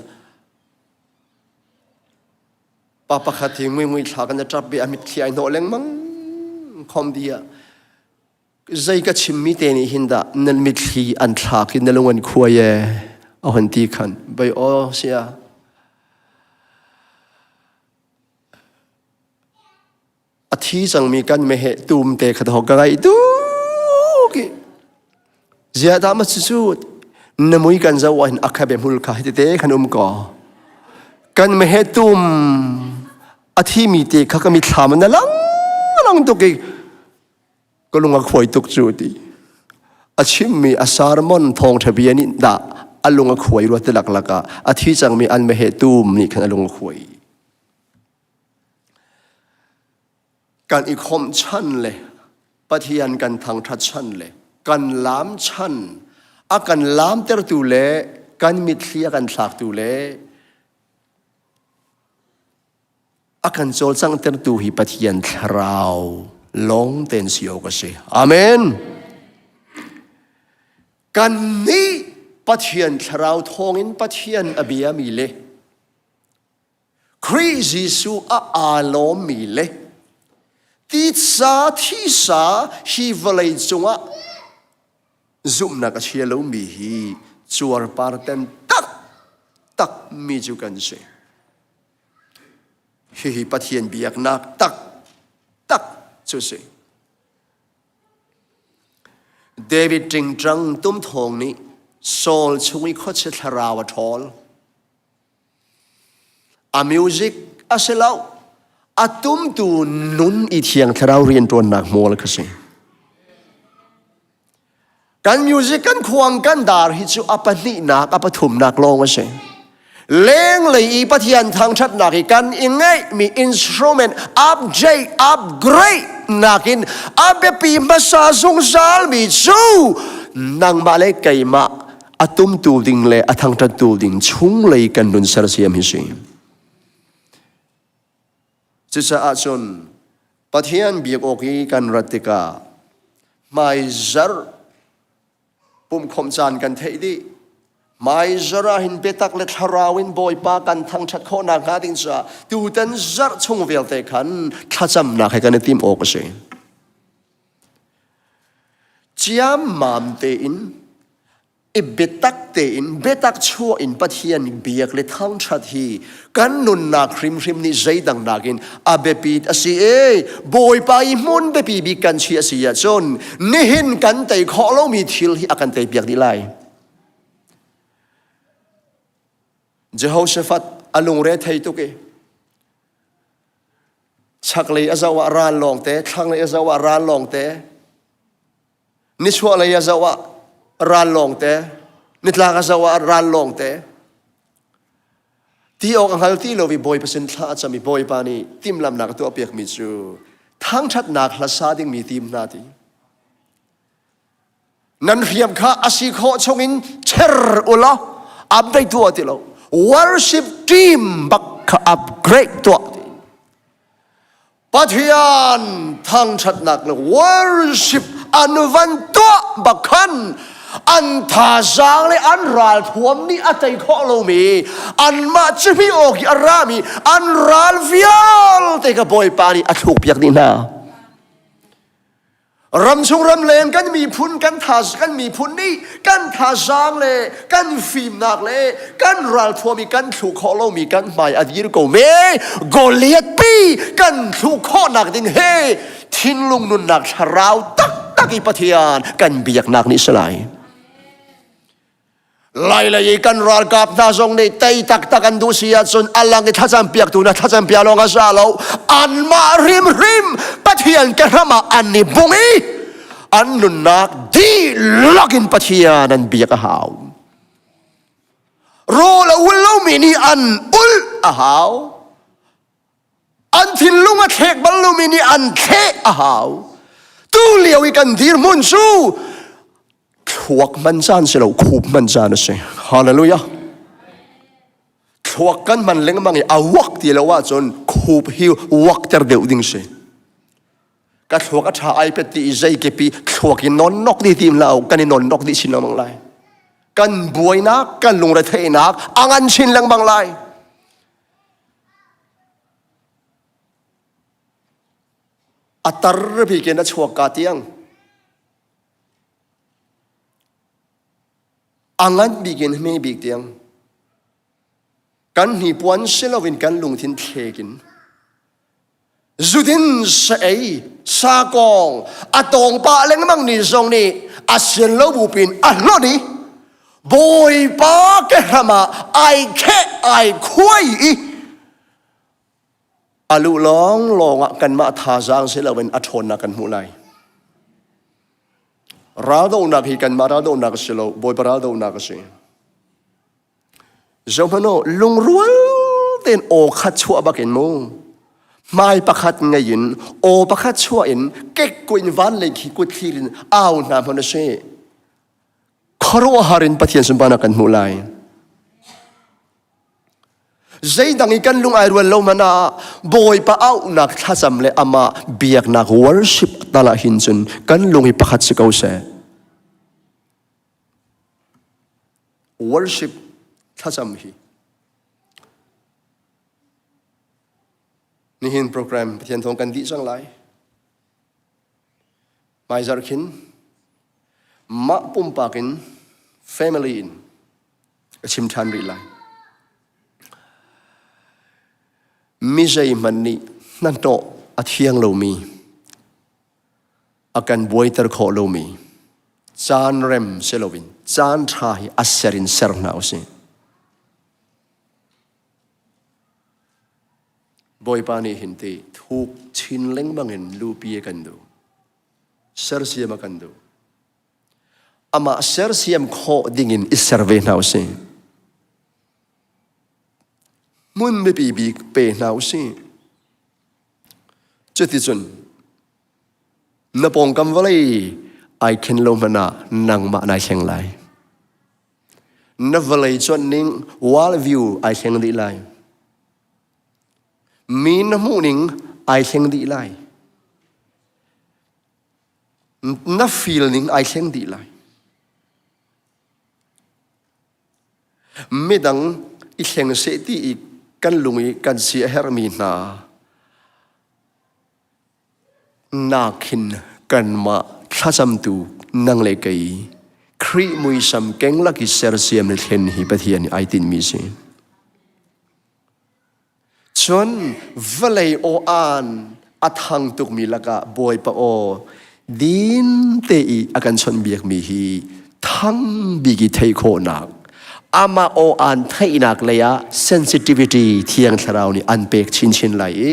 [SPEAKER 4] pa pakhat hi nguingui thla kan i ṭap i a mitthli ai hnawh lengmang khom di ah zei ka chimmi te nih hin dah nan mitthli an thlak i na lung an khuai e a hon ti khan bei aw sia A thi cangmi kan meheh tum te kha ka ngaih tuk i ziah dah ma cucu na mui kan zoh ah hin a khabe hmul kha hiti te khan um ko kan meheh tum a thimi te kha ka mithlam na lang lang tuk i ka lung a khuai tuk cu ti a chimmi a sermon thawngṭha bia nih dah a lung a khuai rua ti laklak ah a thi cangmi an meheh tum nih khan a lung a khuai Kan i khawmh chan le Pathian kan thangṭhat chan le kan laam chan a kan laamtertu le kan mitthli a kan thlaktu le a kan cawlcanghtertu hi Pathian Thlarau lawng tein si awk a si. Amen. Kannih Pathian Thlarau thawngin Pathian a biami le Khrih Jesuh a aa lawmmi le titsa thisa hi vawlei cungah zumhnak a chia lomi hi cuarparten taktak mi cu kan si. Hihi Pathian biaknak taktak cu si. David ṭingṭang tum thawng nih Saul chung i khuachia thlarau a ṭhawl. A music a si lo. A tumtu nun i Thiang Thlarau rianṭuannak hmual kha si. Kan music kan khuang kan dar hi cu a pahnihnak a pathumnak lawng a si. Lenglei i Pathian thangṭhatnak i kan i ngeihmi instrument update upgrade nakin a biapi hmasa zungzalmi cu nangmah le keimah a tumtu ding le a thangṭhattu ding chunglei kan nun sersiam hi si. Cucaah cun Pathian biak awk i kan rat tikah hmaizarh pumhkhawmh caan kan theih dih. Hmaizarh ah hin biatak le thlarau in Bawipa kan thangṭhat khawhnak hnga ding caah tutan zarh chung vialte khan thlacamnak he kan i tim awk a si. Ciammam tein i biatak tein biatak chuah in Pathian biak le thangṭhat hi kan nunnak hrimhrim nih zeidang nakin a biapit a si i Bawipa i hmun biapi bik kan si a si ahcun nihin kan tei khawh lomi thil hi a kan tei piak dih lai. Jehoshaphat a lungre thei tuk i chaklei a zoh ah ral lawng te thlanglei a zoh ah ral lawng te Nichuahlei a zoh ah ral lawngte. Nitlak a zoh ah ral lawng te. Ti awk a hngal ti lo i Bawipa sin thla a cam i Bawipa nih timhlamhnak a tuahpiakmi cu thangṭhatnak hla sa dingmi tim hna ti. Nan hriam kha a si khawh chungin cher u law update tuah ti lo. Worship team bak kha upgrade tuah ti. Pathian thangṭhatnak le worship an van tuah bak khan an thazaang le an ralthuam nih a tei khawh lomi anmah cihmih awk i a rami an ral vialte ka Bawipa nih a thlukpiak dih hna. Ramchung ramleng kan miphun kan tha kan miphun nih kan thazaang le kan fimnak le kan ralthuam i kan thlu khawh lomi kan hmai a dir ko me Goliath pi kan thlu khawhnak ding he thinlung nunnak thlarau taktak i Pathian kan biaknak nih si lai. Lailei i kan ralkap hna zong nih tei taktak an duh si ahcun a lang i thlacam piaktu na thlacam pia lawng a za lo. Anmah hrimhrim Pathian ke hram ah an i bung i an nunnak dihlak in Pathian an biak a hau. Rawl a ul lomi nih an ulh a hau. An thinlung a thlek bal lomi nih an thleh a hau. Tu lio i kan dirhmun cu thluak hman caan si lo khup hman caan a si hallelujah thluak kan hman lengmang i a wak ti lo ahcun khup hi wak ter deuh ding si ka thluak a tha ai pet ti i zei kepi thluak in non nok di tim lo kan i non nok di chin lengmang lai kan buainak kan lungretheihnak a ngan chin lengmang lai a tar bik in a chuak ka tiang A ngan bik in hme bik tiang kan hnipuan si loin kan lungthin thlek in zudin sa ei sa kong a tawng pah lengmang ni zong nih a sian lo bu pin a hlon i Bawipa ke hram ah ai kheh ai khuai i A luh lawnglawng ah kanmah thazaang si loin a ṭhawnnak kan hmuh lai. Raldohnak hi kanmah raldohnak a si lo, Bawipa raldohnak a si. Zohmanh u, lungrual tein aw khat chuah bakin mu. Hmai pakhat ngei in, aw pakhat chuah in, kekkuin van lei khi kut thlir in au hna hmanh a si. Khuaruahhar in Pathian sunparnak kan hmuh lai. Zeidang i kan lung ai rual lo hmanh ah Bawipa auhnak thlacam le amah biaknak worship tal ah hin cun kan lung hi pakhat si ko seh. Worship thlacam hi nihin program Pathian thawng kan dih cang lai. Hmaizarh khin mah pumpak in family in a chim ṭhan rih lai. Mi zeihmanh nih hnahnawh a thiang lomi, a kan buaiter khawh lomi, caan rem si loin caan ṭha hi a ser in ser hna usih. Bawipa nih hin ti thuk chin lengmang in lupi a kan duh. Sersiam a kan duh. Amah sersiam khawh dingin i ser ve hna usih. Hmun biapi bik pe hna usih. Cuticun na pawngkam vawlei ai khen lo hmanh ah nangmah nai thleng lai. Na vawlei cuanh ning world view ai thleng dih lai. Mi na hmuh ning ai thleng dih lai. Na feel ning ai thleng dih lai. Midang i thleng seh ti i kan lung i kan si a herhmi hna nakhin kanmah thlacamtu nang le kei Khrih muisam keng lak i sersiam le thlen hi Pathian nih ai tinhmi si. Cun vawlei aw-aan a thang tukmi lakah Bawipa aw din te i a kan chawnhbiakmi hi thang bik i theih khawhnak amah aw-aan theihnak lei ah sensitivity Thiang Thlarau nih an pek chinchin lai i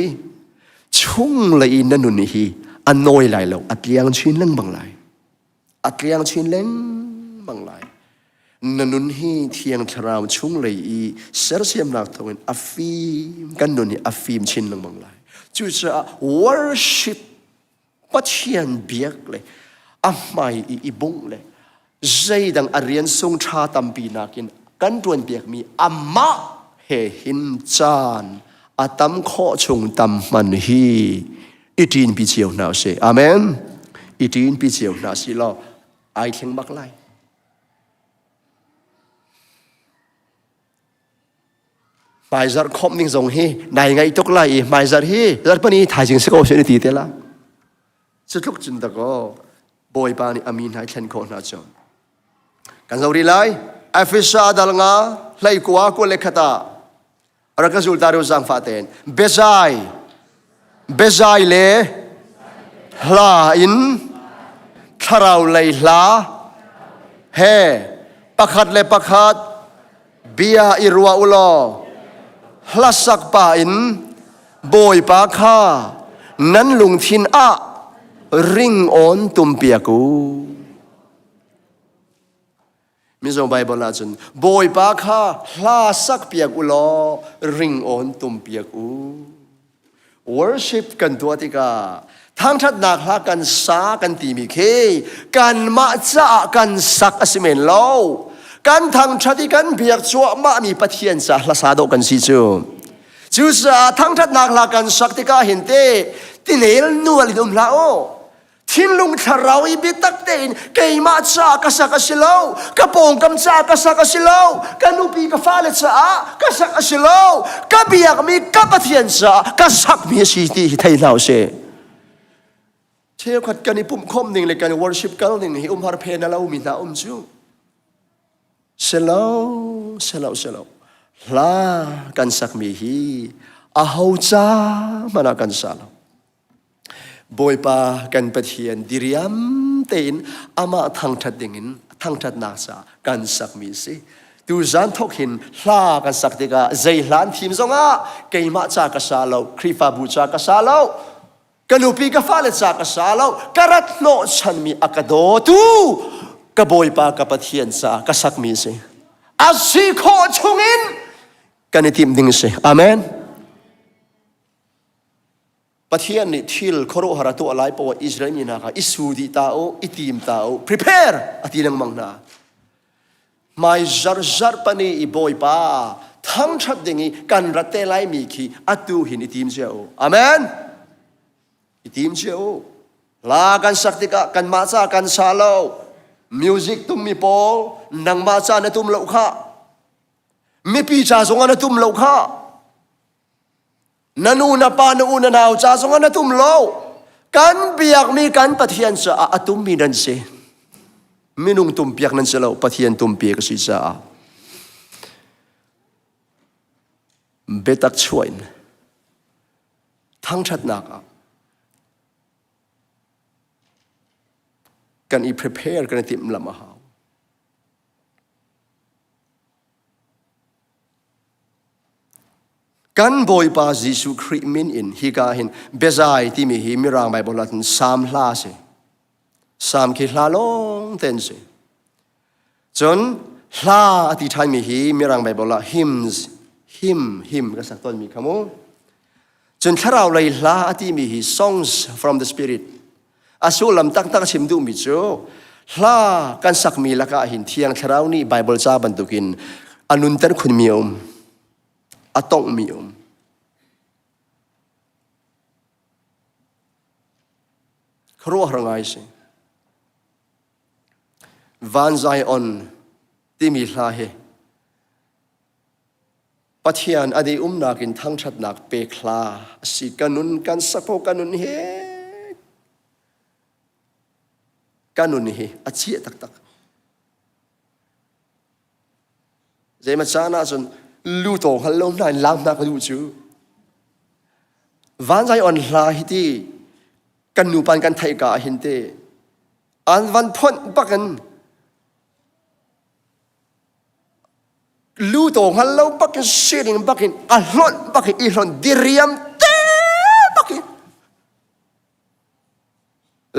[SPEAKER 4] chunglei i na nun hi a nawi lai lo a tliang chin lengmang lai. A tliang chin lengmang lai. Na nun hi Thiang Thlarau chunglei i sersiamnak thawngin a fim kan nun hi a fim chin lengmang lai. Cucaah worship Pathian biak le a hmai i i bungh le zeidang a rian sung ṭha tampi nakin kan ṭuan piakmi amah he hin caan a tam khawh chung tam hman hi i ṭinpi cio hna usih. Amen. I ṭinpi cio hna si law ai thleng bak lai. Hmaizarh khawmh ning zong hi nai ngaih tuk lai i hmaizarh hi zarhpani thaizing si ko sin ti te la. Cu tluk cun dakaw Bawipa nih a mi hna thlen khawh hna cu. Kan zo rih lai. Efesa dal nga hlei kua kua le khat ah rak ka zul ta ru zaangfah tein biazai biazai le hla in thlarau lei hla he pakhat le pakhat bia i ruah u law hlasak pa in Bawipa kha nan lungthin ah ringawn tumpiak u. Mizo Bible ahcun Bawipa kha hla sakpiak u law ringawn tumpiak u. Worship kan tuah tikah thangṭhatnak hla kan sa kan timi khi kanmah caah kan sak a si men lo. Kan thangṭhat i kan biak cuahmahmi Pathian ca hla sa dawh kan si cu. Cucaah thangṭhatnak hla kan sak tikah hin te tinel nual in um hlah u. Thinlung thlarau i biatak tein keimah caah ka sak a si lo, ka pawngkam caah ka sak a si lo, ka nupi ka fale caah ka sak a si lo, ka biakmi ka Pathian caah ka sakmi a si ti hi thei hna usih. Cheukhat kan i pumh khawm ning le kan worship kal ning hi umhar phen a lomi hna um cu. Selo, selo, selo. Hla kan sakmi hi aho ca hmanh ah kan sa lo. Bawipa kan Pathian diriam tein amah thangṭhat dingin thangṭhatnak ca kan sakmi a si. Tuzan thawk hin hla kan sak tikah zei hla an thim zongah keimah ca ka sa lo, Khrihfabu ca ka sa lo, ka nupi ka fale ca ka sa lo, ka rat hnawhchanmi a ka dawtu ka Bawipa ka Pathian ca ka sakmi a si. A si khawh chungin kan i timh ding a si. Amen. Pathian nih thil khuaruahhar a tuah lai poah Israel mi hna kha i su dih ta u, i tim ta u, prepare a ti lengmang hna. Hmai zarzar pani i Bawipa thangṭhat ding i kan rat te lai mi khi atu hin i tim cia u. Amen. I tim cia u. Hla kan sak tikah kanmah ca kan sa lo. Music tummi pawl nangmah ca na tum lo kha. Mipi ca zongah na tum lo kha. Na nu na pa na u na nau ca zongah na tum lo. Kan biakmi kan Pathian caah a tummi nan si. Minung tumpiak nan si lo, Pathian tumpiak a si caah. Biatak chuah in thangṭhatnak ah kan i prepare kan i timhlamh a hau. Kan Bawipa Jesuh Khrih min in hika hin biazai timi hi Mirang Bible ah cun Salm hla a si. Salm khi hla lawng te an si. Cun hla a ti ṭhanmi hi Mirang Bible ah hymns, hymn, hymn ka sak tawnmi kha mu. Cun thlarau lei hla a timi hi songs from the spirit. A sullam taktak a chim duhmi cu hla kan sakmi lakah hin Thiang Thlarau nih Bible ca bantukin a nunter khunmi a um, a tonghmi a um. Khuaruahhar ngai si. Van Zion timi hla hi Pathian an i umnak in thangṭhatnak pek hla a si. Ka nun kan sakho ka nun hi ka nun hi a chiah taktak. Zeimaw caan ahcun lu taw hngal lo hna in laam hna ka duh cu. Van Zion hla hi ti kan nupa in kan theih ka ah hin te an van phonh bakin lu to hngal lo bakin sining bakin a hlonh bakin i hlonh diriam te bakin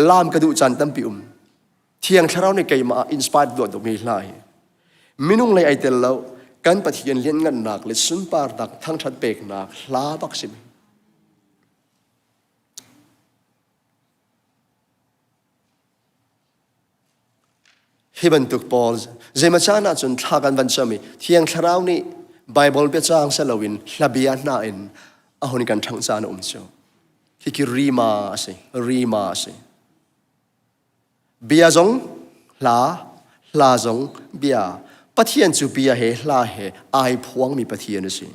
[SPEAKER 4] lam ka duh caan tampi um thiang thlarau nih keimah ah inspired duah dawmi hla hi. Minung lei ai tel lo. Kan Pathian lianngannak le sunparnak thangṭhat peknak hla bak si. Hi bantuk pawl zeimaw caan ahcun thla kan van cam i Thiang Thlarau nih Baibal biacang si loin hlabia hna in a hun kan ṭhangh caan a um cu. Hiki rima a si, rima a si. Bia zong hla, hla zong bia. Pathian cu bia he hla he ai phuangmi Pathian a si.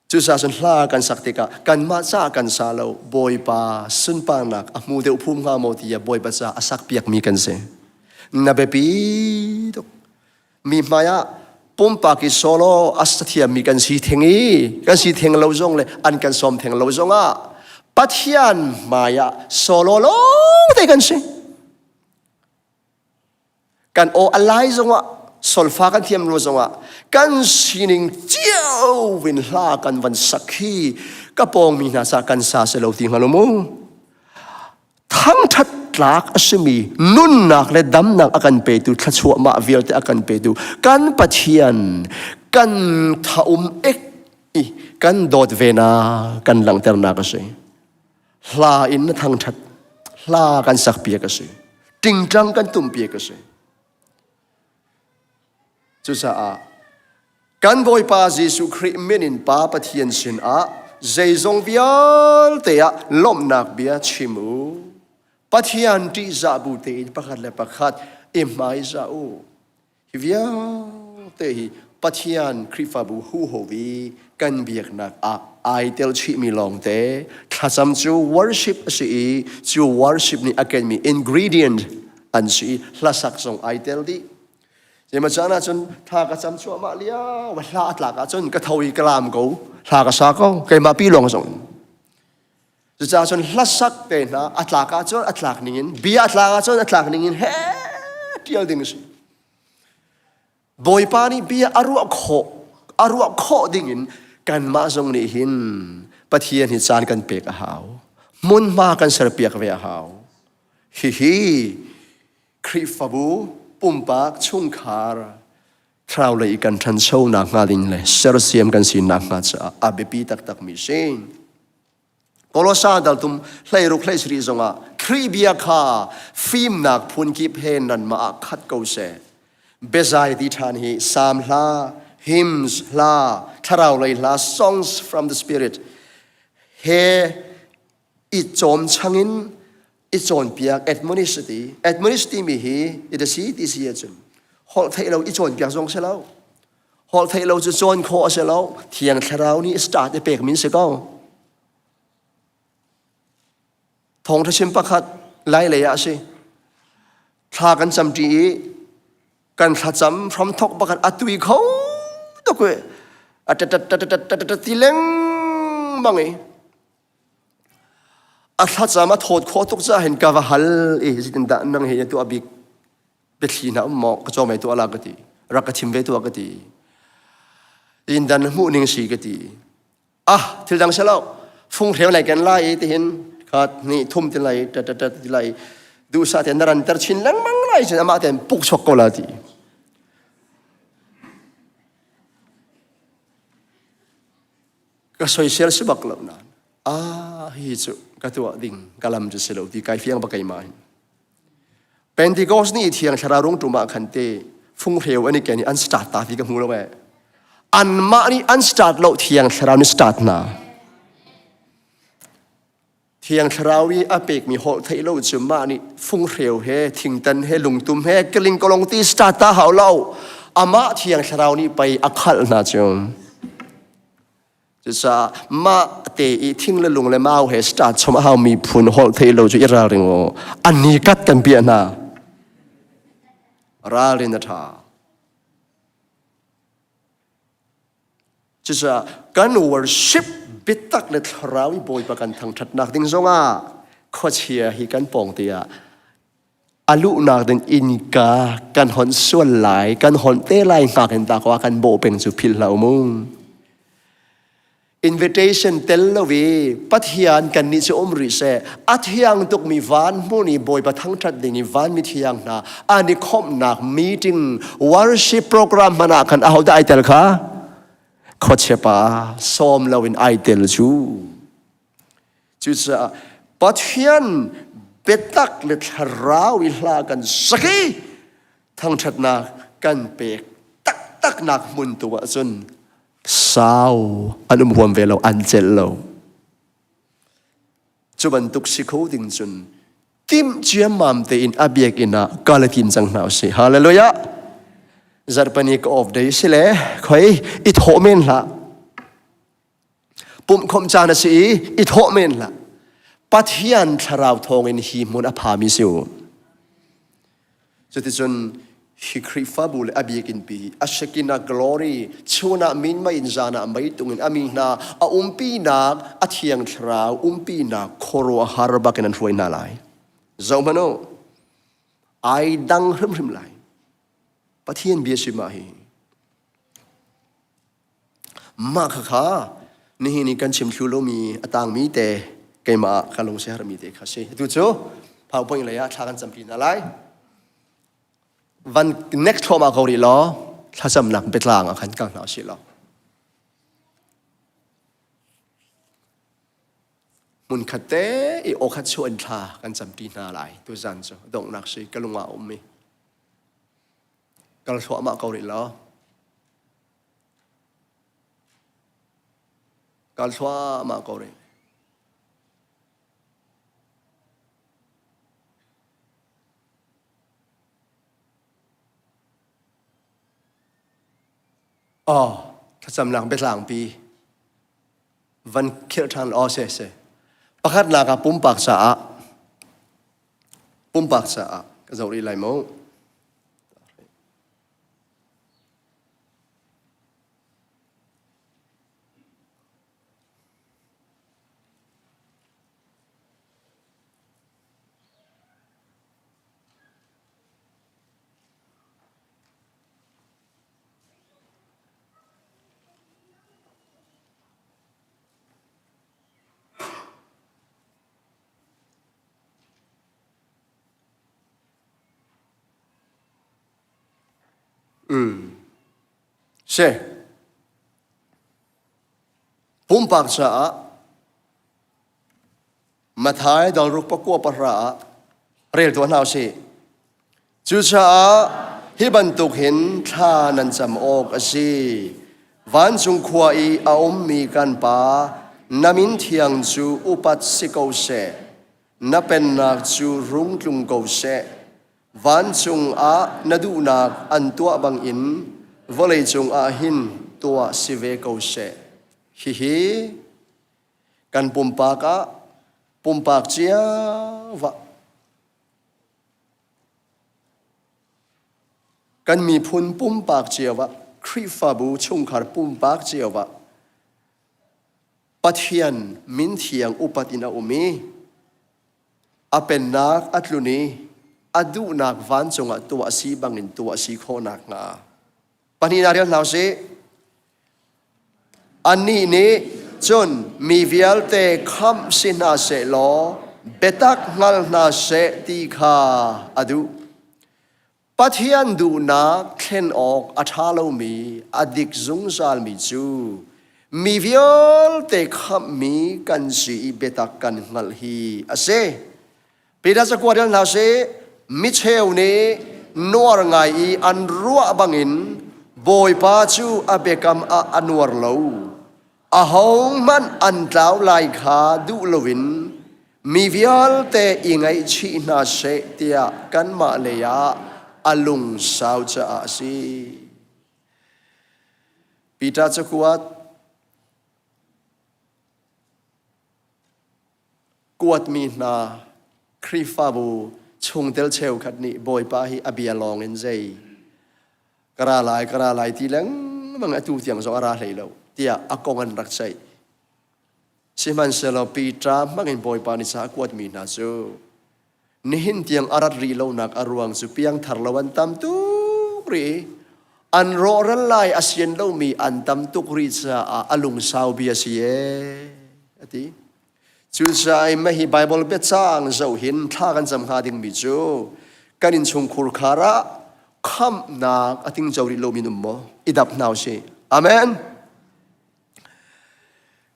[SPEAKER 4] Cucaah cun hla kan sak tikah kanmah ca kan sa lo Bawipa sunparnak a hmu deuh phum hnga maw tiah Bawipa ca a sak piakmi kan si. Na biapi tuk. Mi hmai ah pumpak i solo a sa thiammi kan si theng i kan si theng lo zong le an kan sawm theng lo zong ah Pathian hmai ah solo lawng te kan si. Kan aw a lai zongah solfa kan thiam lo zongah kan sining cio in hla kan van sak hi ka pawngmi hna sa kan sa se lo ti hnga lo mu. Thangthat tlak a simi nunnak le damnak a kan petu thluachuah mah vialte a kan petu kan Pathian kan thaum ek i kan dawt ve na kan langhternak a si. Hla in na thangṭhat, hla kan sakpiak a si. Tingtang kan tumpiak a si. Cucaah kan Bawipa Jesuh Khrih min in Pa Pathian sinah zeizong vialte ah lawmhnak bia chim u. Pathian ṭihzah bu tein pakhat le pakhat i hmaizah u. Hi vialte hi Pathian Khrihfabu huho i kan biaknak ah ai tel chihmi lawngte thlacam cu worship a si i cu worship nih a kenmi ingredient an si i hlasak zong ai tel dih. Zeimaw caan ahcun thla ka cam cuahmah lio hla a tlak ahcun ka tho i ka laam ko hla ka sa ko keimah pi lawng zong Cucaah cun hlasak te hna a tlak ahcun a tlak ningin bia a tlak ahcun a tlak ningin he ṭial ding a si. Bawipa nih bia a ruah khawh a ruah khawh dingin kanmah zong nih hin Pathian hi caan kan pek a hau. Hmunhma kan serpiak ve a hau. Hihi Khrihfabu pumpak chungkhar thlarau lei i kan ṭhanchonak hnga ding le sersiam kan sinak hnga caah a biapi taktakmi si. Kolosa daltum hleiruk hleisarih zongah Khrih bia kha fimnak phunkip he nanmah ah khat ko seh. Biazai ti ṭhan hi Salm hla, hymns hla, thlarau lei hla, songs from the spirit he i cawm changin i cawnpiak admonish ti admonish timi hi i si ti si ahcun holh theih lo i cawnpiak zong si lo holh theih lo cu cawn khawh a si lo thiang thlarau nih start i pek min si ko thawngṭha chim pakhat lai lei ah a si thla kan camṭi i kan thlacam hramthok pakhat a tui kho tuk i a tat ti lengmang i A thlacam a thawt khawh tuk caah hin ka va hal i zeitindah nang hi na tuah bik biathli hna um maw ka cawmei tuah la ka ti rak ka chim ve tuah ka ti in dan hmuh ning si ka ti ah thil dang si lo fung hreu lai kan lai i tihin khat ni thum ti lai ta ta ta ti lai duhsah te na ran ter chin lengmang lai cun amah ten puk chuak ko la ti Ka soisel si bak lo nain ah hi cu ka tuah ding ka lam cu si lo ti kai fiang bak keimah hin. Pentecost ni thiang thlarau rung tum ah khan te funghreu an i ken i an start ta ti ka hmu lo eh. Anmah nih an start lo thiang thlarau nih start hna. Thiang Thlarau i a pekmi holh theih lo cu mah nih funghreu he thingtan he lungtum he keling kolong ti start ta hau lo amah Thiang Thlarau nih pei a khalh hna cu. Cucaah mah te i thing le lung le mau he start chom a hau mi phun holh theih lo cu i ralring u. An ni kat kan piah hna. Ralrin a ṭha. Cucaah kan worship biatak le thlarau i Bawipa kan thangṭhatnak ding zongah khuachia hi kan pawng te ah a luhnak ding innka kan hon sual lai, kan hon te lai hngak in ta ko kan bawh peng cu philh hlah u mu. Invitation tel lo i Pathian kannih cu um rih seh. A thiang tukmi van hmun i Bawipa thangṭhat ding i vanmi thiang hna an i khawmhnak meeting worship program hmanh ah khan ahodah ai tel kha? Khuachia pa sawm loin ai tel cu. Cucaah Pathian biatak le thlarau i hla kan sak i thangṭhatnak kan pek taktaknak hmun tu ahcun sau an um huam ve lo, an celh lo. Cu bantuk si kho ding cun timh ciammam tein a biakinn ah kal i tim cang hna usih. Hallelujah! Zarhpini ka off day si le khoi i thawh men hlah. Pumhkhawmh caan a si i i thawh men hlah. Pathian thlarau thawngin hi hmun a phami si u. Cuticun hi Khrihfabu le a biakinn pi a Shekinah glory chun ah minmei in zan ah meitung in a mi hna a umpinak a thiang thlarau umpinak khuaruahhar bakin an hruai hna lai. Zoh hmanh u, ai dang hrimhrim lai. Pathian bia si mah hi. Mah khakha nihin i kan chim thlu lomi a tangmi te keimah ah ka lung siaherhmi te kha si. Atu cu PowerPoint lei ah thla kan campi hna lai. Van next thluahmah ko rih law thlacamnak biatlang ah khan kal hna usih law. Hmunkhat te i awkhat chuah in thla kan campi hna lai tuzan cu donghnak si ka lung ah a ummi. Kal thluahmah ko rih law. Kal thluahmah ko rih. Aw, thlacamnak biatlangpi van khirh ṭhan aw se se. Pakhatnak ah pumpak caah pumpak caah ka zoh rih lai mu. Si. Pumpak caah Mathai dalruk pakua pahra ah rel tuah hna usih. Cucaah hi bantuk hin thla nan cam awk a si. Vancung khua i a ummi kan Pa, na min thiang cu upat si ko seh. Na pennak cu rung tlung ko seh. Vancung ah na duhnak an tuah bangin vawleicung ah hin tuah si ve ko seh. Hihi kan pumpak ah pumpak cio ah kan miphun pumpak cio ah Khrihfabu chungkhar pumpak cio ah Pathian min thiang upat in a um i A pennak a tlun i a duhnak vancung ah tuah a si bangin tuah a si khawh nakhnga. Pahnihnak rial hna usih. Annih nih cun mi vialte khamh si hna seh law biatak hngal hna seh ti kha a duh. Pathian duhnak thlen awk a ṭha lomi, a dik zungzalmi cu mi vialte khamhmi kan si i biatak kan hngalh hi a si. Peter cakuat rel hna sih, micheu nih nuar ngai i an ruah bangin Bawipa cu a biakam ah a nuar lo. Ahohmanh an tlau lai kha duh loin mi vialte i ngaihchih hna seh tiah kanmah lei ah a lungsau caah a si. Peter cakuat kuatmi hna Khrihfabu chungtel cheukhat nih Bawipa hi a bia lawng in zei ka ra lai ka ra lai ti lengmang atu tiang zong a ra hlei lo tiah a kong an rak ceih. Sihmanhsehlaw Peter hmangin Bawipa nih ca a kuatmi hna cu nihin tiang a rat rih lonak a ruang cu piangthar lo an tam tuk rih i. An rawhral lai a sian lomi an tam tuk rih caah a lungsau bia si ee, a ti. Cucaah mah hi Baibal biacang zoh hin thla kan cam hnga dingmi cu kan innchungkhur khar ah khamhnak a tingco rih lomi um maw? I dap hna usih. Amen.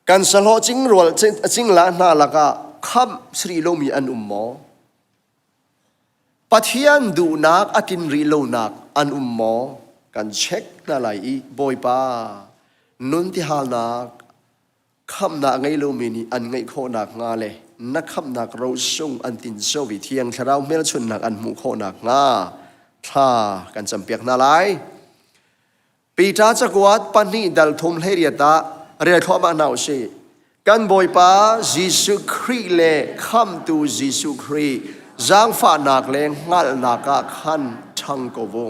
[SPEAKER 4] Kan sahlawh cingrual cingla hna lakah khamh si rih lomi an um maw? Pathian duhnak a tlin rih lonak an um maw kan check hna lai i Bawipa nun tihalnak khamhnak ngei lomi nih an ngeih khawh nakhnga le na khamhnak rosung an tinco i Thiang Thlarau hmelchunhnak an hmuh khawh nakhnga thla kan campiak hna lai. Peter cakuat pahnih dal thum 18 ah rel thluahmah hna usih. Kan Bawipa Jesuh Khrih le Khamhtu Jesuh Khrih zaangfahnak le hngalhnak ah khan ṭhang ko u.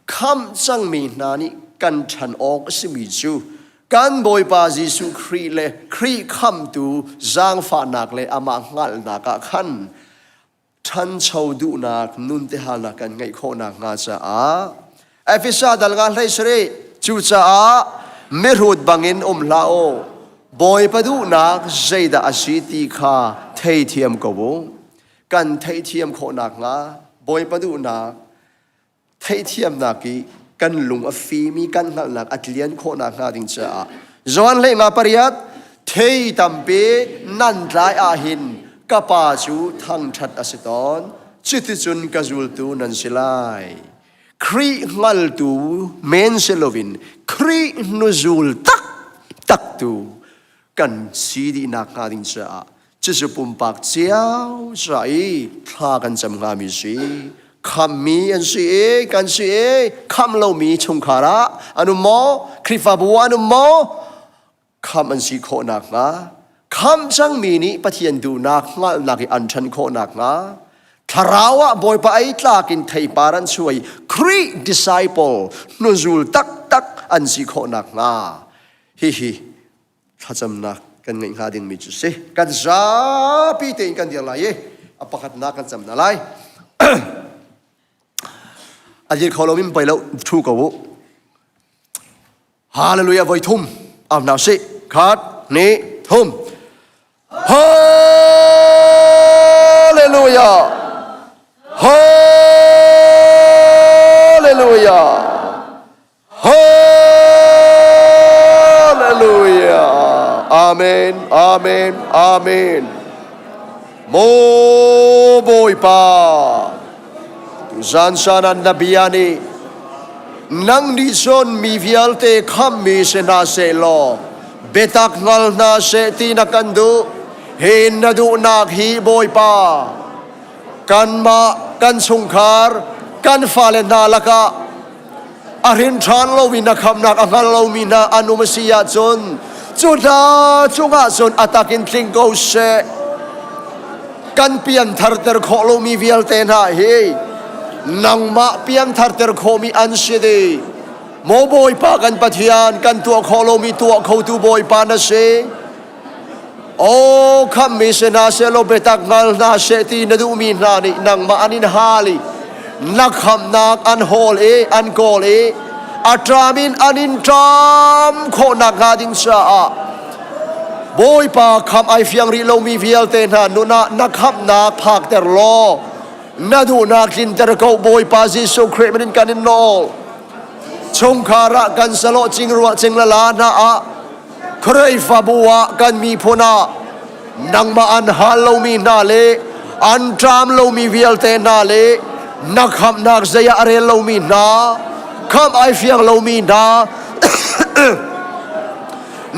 [SPEAKER 4] Khamh cangmi hna nih kan ṭhan awk a simi cu kan Bawipa Jesuh Khrih le Khrih Khamhtu zaangfahnak le amah hngalhnak ah khan ṭhancho duhnak nun tehalnak kan ngeih khawh nakhnga caah Efesa dal nga hlei sarih cucaah mihrut bangin um hlah u Bawipa duhnak zeidah a si ti kha theithiam ko u kan theihthiam khawh nakhnga Bawipa duhnak Theihthiamnak i kan lung a fim i kan hngalhnak a tlian khawh nakhnga ding caah Johan hleinga pariat thei tampi nan tlai ahhin ka pa cu thangṭhat a si tawn cuticun ka zultu nan si lai. Khrih hngaltu men si loin Khrih hnuzul taktaktu kan si dih nakhnga ding caah cucu pumpak cio ca i thla kan cam hngami si khammi an si i kan si i khamh lomi chungkhar ah an um maw Khrihfabu ah an um maw khamh an si khawh nakhnga khamh cangmi nih Pathian duhnak hngalhnak i an ṭhan khawh nakhnga thlarau ah Bawipa ei tlak in theipar an chuai Khrih disciple hnuzul taktak an si khawh nakhnga hihi thlacamnak kan ngeih hnga dingmi cu si kan zapi tein kan dir lai i a pakhatnak kan cam hna lai a dir kho lomi pei lo thu ko u hallelujah voi thum am hna sih khat ni thum hallelujah hallelujah Hallelujah. Amen. Amen. Amen. Mo Bawipa tuzan san an na bia nih nang nih cun mi vialte khammi si hna seh law biatak hngal hna seh ti na kan duh hi na duhnak hi Bawipa kanmah kan chungkhar kan fale hna lakah a hrin ṭhan lomi na khamnak a hngal lomi hna an um a si ahcun cu hna cungah cun a tak in tling ko seh. Kan piantharter khawh lomi vialte hna hi nangmah piantharter khawhmi an si dih. Maw Bawipa kan Pathian, kan tuah khawh lomi tuah khotu Bawipa na si. Aw khammi si hna sehlaw biatak hngal hna seh ti na duhmi hna nih nangmah an in hal i na khamhnak an hawl i an kawl i a ṭam in an in ṭam khawh nakhnga ding caah Bawipa khamh ai fiang rih lomi vialte hna nun ah na khamhnak phakter law na duhnak tlinter ko Bawipa Jesuh Khrih min in kan in nawl chungkhar ah kan saloh cingruah cinglala hna ah Khrihfabu ah kan miphun ah nangmah an hal lomi hna le an ṭam lomi vialte hna le na khamhnak zei ah a rel lomi hna khamh ai fiang lomi hna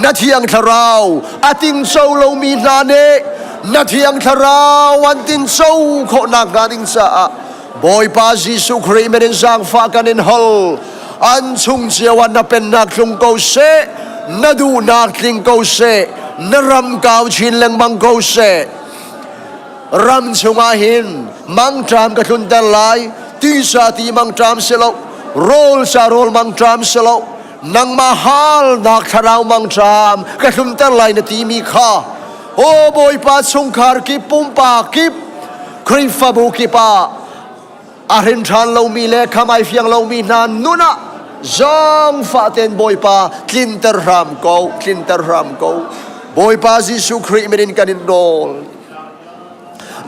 [SPEAKER 4] na thiang thlarau a tingco lomi hna nih na thiang thlarau an tinco khawh nakhnga ding caah Bawipa Jesuh Khrih min in zaangfah kan in hal. An chung cio ah na pennak tlung ko seh, na duhnak tling ko seh, na ram kau chin lengmang ko seh. Ram chungah hin mangṭam ka tlunter lai, tisa ti mangṭam si lo, rawl sa rawl mangṭam si lo, nangmah halnak thlarau mangṭam ka tlunter lai na timi kha Aw Bawipa chungkhar kip pumpak kip Khrihfabu kip ah a hrin ṭhan lomi le kham ai fiang lomi hna nun ah. Zaangfah tein Bawipa tlinter hram ko, tlinter hram ko. Bawipa Jesuh Khrih min in kan in nawl.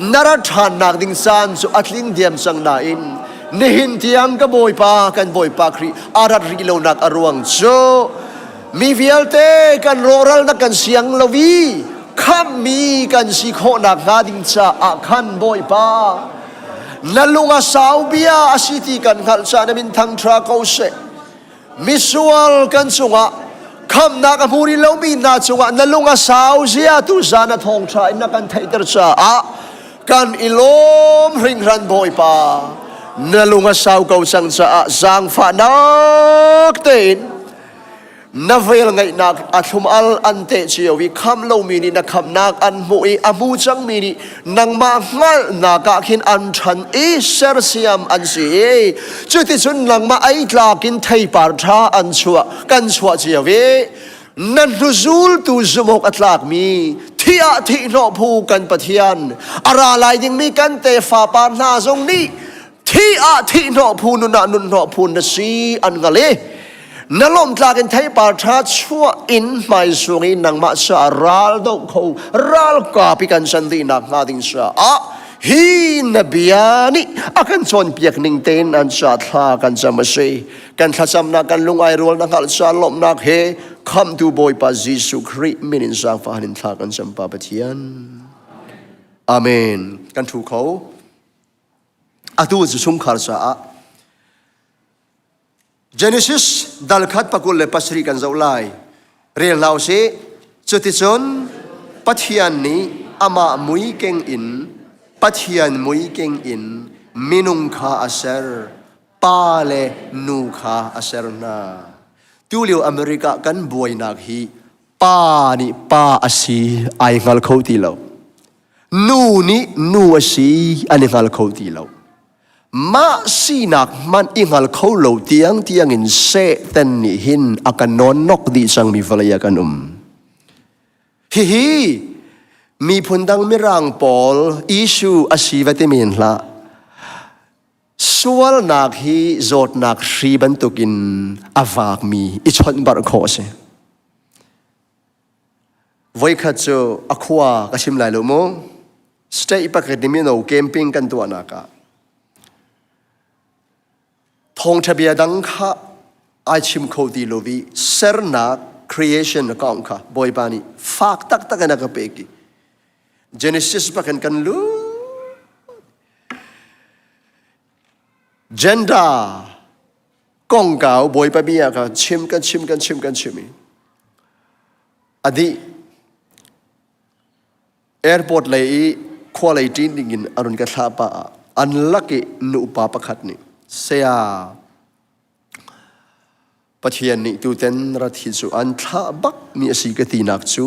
[SPEAKER 4] Na rat ṭhannak ding caan cu a tling diam cang nain nihin tiang ka Bawipa kan Bawipa Khrih a rat rih lonak a ruang cu mi vialte kan rawhralnak kan siang lo i khamhmi kan si khawhnak hnga ding caah khan Bawipa na lung a sau bia a si ti kan hngalh caah na min thangṭha ko seh. Misual kan cungah khamnak a hmu rih lomi hna cungah na lung a sau zia tu zan a thawngṭha in na kan theihter caah kan i lawm hringhran Bawipa. Na lung a sau ko cang caah zaangfahnak tein Na vel ngaihnak a thlum al an teh cio i khamh lomi nih na khamhnak an hmuh i a hmu cangmi nih nangmah hngalhnak ah khin an ṭhan i sersiam an si i cuticun nangmah ei tlak in theipar ṭha an chuah kan chuah cio i na hnuzultu zumh awk a tlakmi thih ah thihhnawh phu kan Pathian a ra lai dingmi kan tefa pa hna zong nih Thih ah thihhnawh phu nun ah nunhnawh phu na si an hngal i na lawmtlak in theipar ṭha chuah in hmaisung i nangmah caah ral doh kho ralkap i kan san dihnak hnga ding caah hi na bia nih a kan cawnpiak ning tein an ca thla kan cam a si. Kan thlacamnak kan lung ai rual na hngalh caah lawmhnak he khamhtu Bawipa Jesuh Khrih min in zaangfahan in thla kan cam Pa Pathian. Amen. Kan ṭhu kho. Atu cu chungkhar caah Genesis dal khat pakul le pasarih kan zoh lai. Rel hna usih. Cuticun Pathian nih amah mui keng in Pathian mui keng in minung kha a ser, pa le nu kha a ser hna. Tulio America kan buainak hi pa nih pa a si ai hngal kho ti lo. Nu nih nu a si an i hngal kho ti lo. Mah sinak hmanh i hngal kho lo tiang tiang in Satan nih hin a kan nawnnok dih cangmi vawlei ah kan um. Hihi miphun dang mirang pawl issue a si va timi hin hlah. Sualnak hi zawtnak hri bantukin a vaakmi i chawnhbarh khawh a si. Voikhat cu a khua ka chim lai lo mu. State pakhat nih mino camping kan tuahnak ah thawngṭha bia dang kha ai chim kho ti lo i sernak creation account kha Bawipa nih fak taktak in a ka pek i Genesis bakin kan lut gender kongkau Bawipa bia kha chim kan chim kan chim kan chim i a dih airport lei i khua lei ṭin dingin a run ka thlah pah ah an lak i nupa pakhat nih saya Pathian nih tuten rat hi cu an thlah bak mi a si ka tinak cu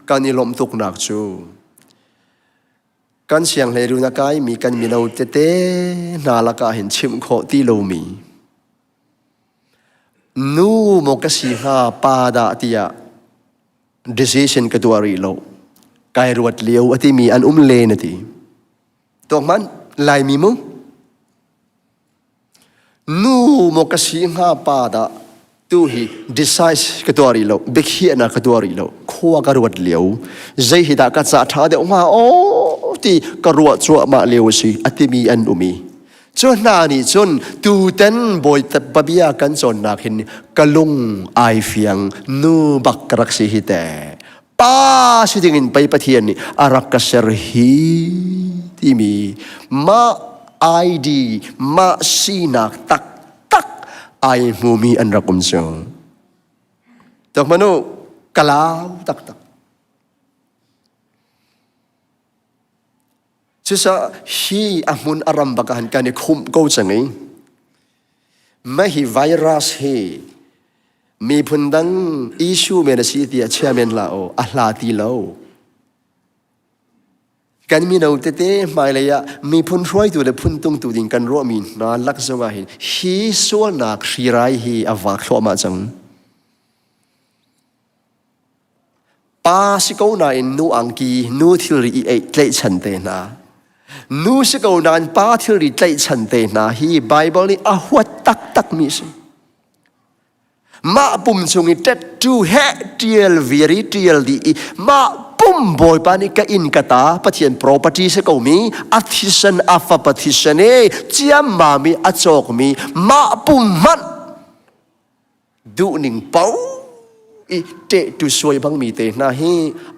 [SPEAKER 4] kan i lawmh tuknak cu kan sianghleirun a kaimi kan mino tete hna lakah hin chimh khawh ti lomi Nu maw ka si hnga pa dah tiah decision ka tuah rih lo. Kai ruat lio a timi an um len a ti. Tuak hmanh Laimi mu. Nu maw ka si hnga pa dah tu hi decide ka tuah rih lo. Biakhiahnak ka tuah rih lo. Khua ka ruat lio. Zei hi dah ka ca ṭha deuh hnga aw ti ka ruah cuahmah lio a si a timi an um i Cu hna nih cun tuten Bawipa bia kan cawnnak hin ka lung ai fiang nu bak ka rak si hi te. Pa si dingin pei Pathian nih a rak ka ser hi timi mah ID mah sinak taktak ai hmumi an rak um cu. Tuk manu ka lau taktak. Cucaah hi a hmun a ram bak ah kan i khumh ko cang i mah hi virus hi miphun dang issue men a si tiah chia men hlah u a hla ti lo. Kan mino tete hmailei ah miphun hruaitu le phuntungtu ding kan ruahmi hna lak zongah hin hi sualnak hrirai hi a vak thluahmah cang. Pa si ko nain nu angki, nu thilri i eih tlaihchan te hna. Nu si ko nain pa thilri tlaihchan te hna hi Baibal nih a huat taktakmi a si. Mah pum chung i tattoo he ṭial viar i ṭial dih i mah pum Bawipa nih ka inn ka ta Pathian property si ko mi a thisen a fapa thisen e ciammam i a cawkmi mah pum hmanh duhning paoh i ṭehtu suai bangmi te hna hi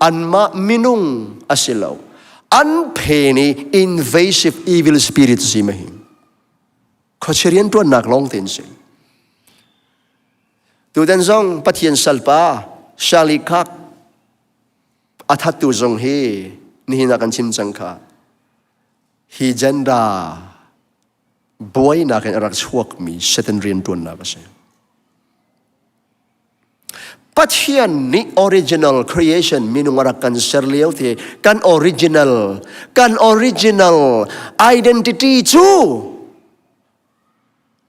[SPEAKER 4] anmah minung a si lo an phen i invasive evil spirit si ma hi khuachia rianṭuannak lawng tein si tutan zong Pathian salpa Shali Khak a thattu zong hi nihin ah kan chim cang kha hi gender buainak in a rak chuakmi Satan rianṭuannak a si. Pathian nih original creation minung a rak kan ser lio ti kan original kan original identity cu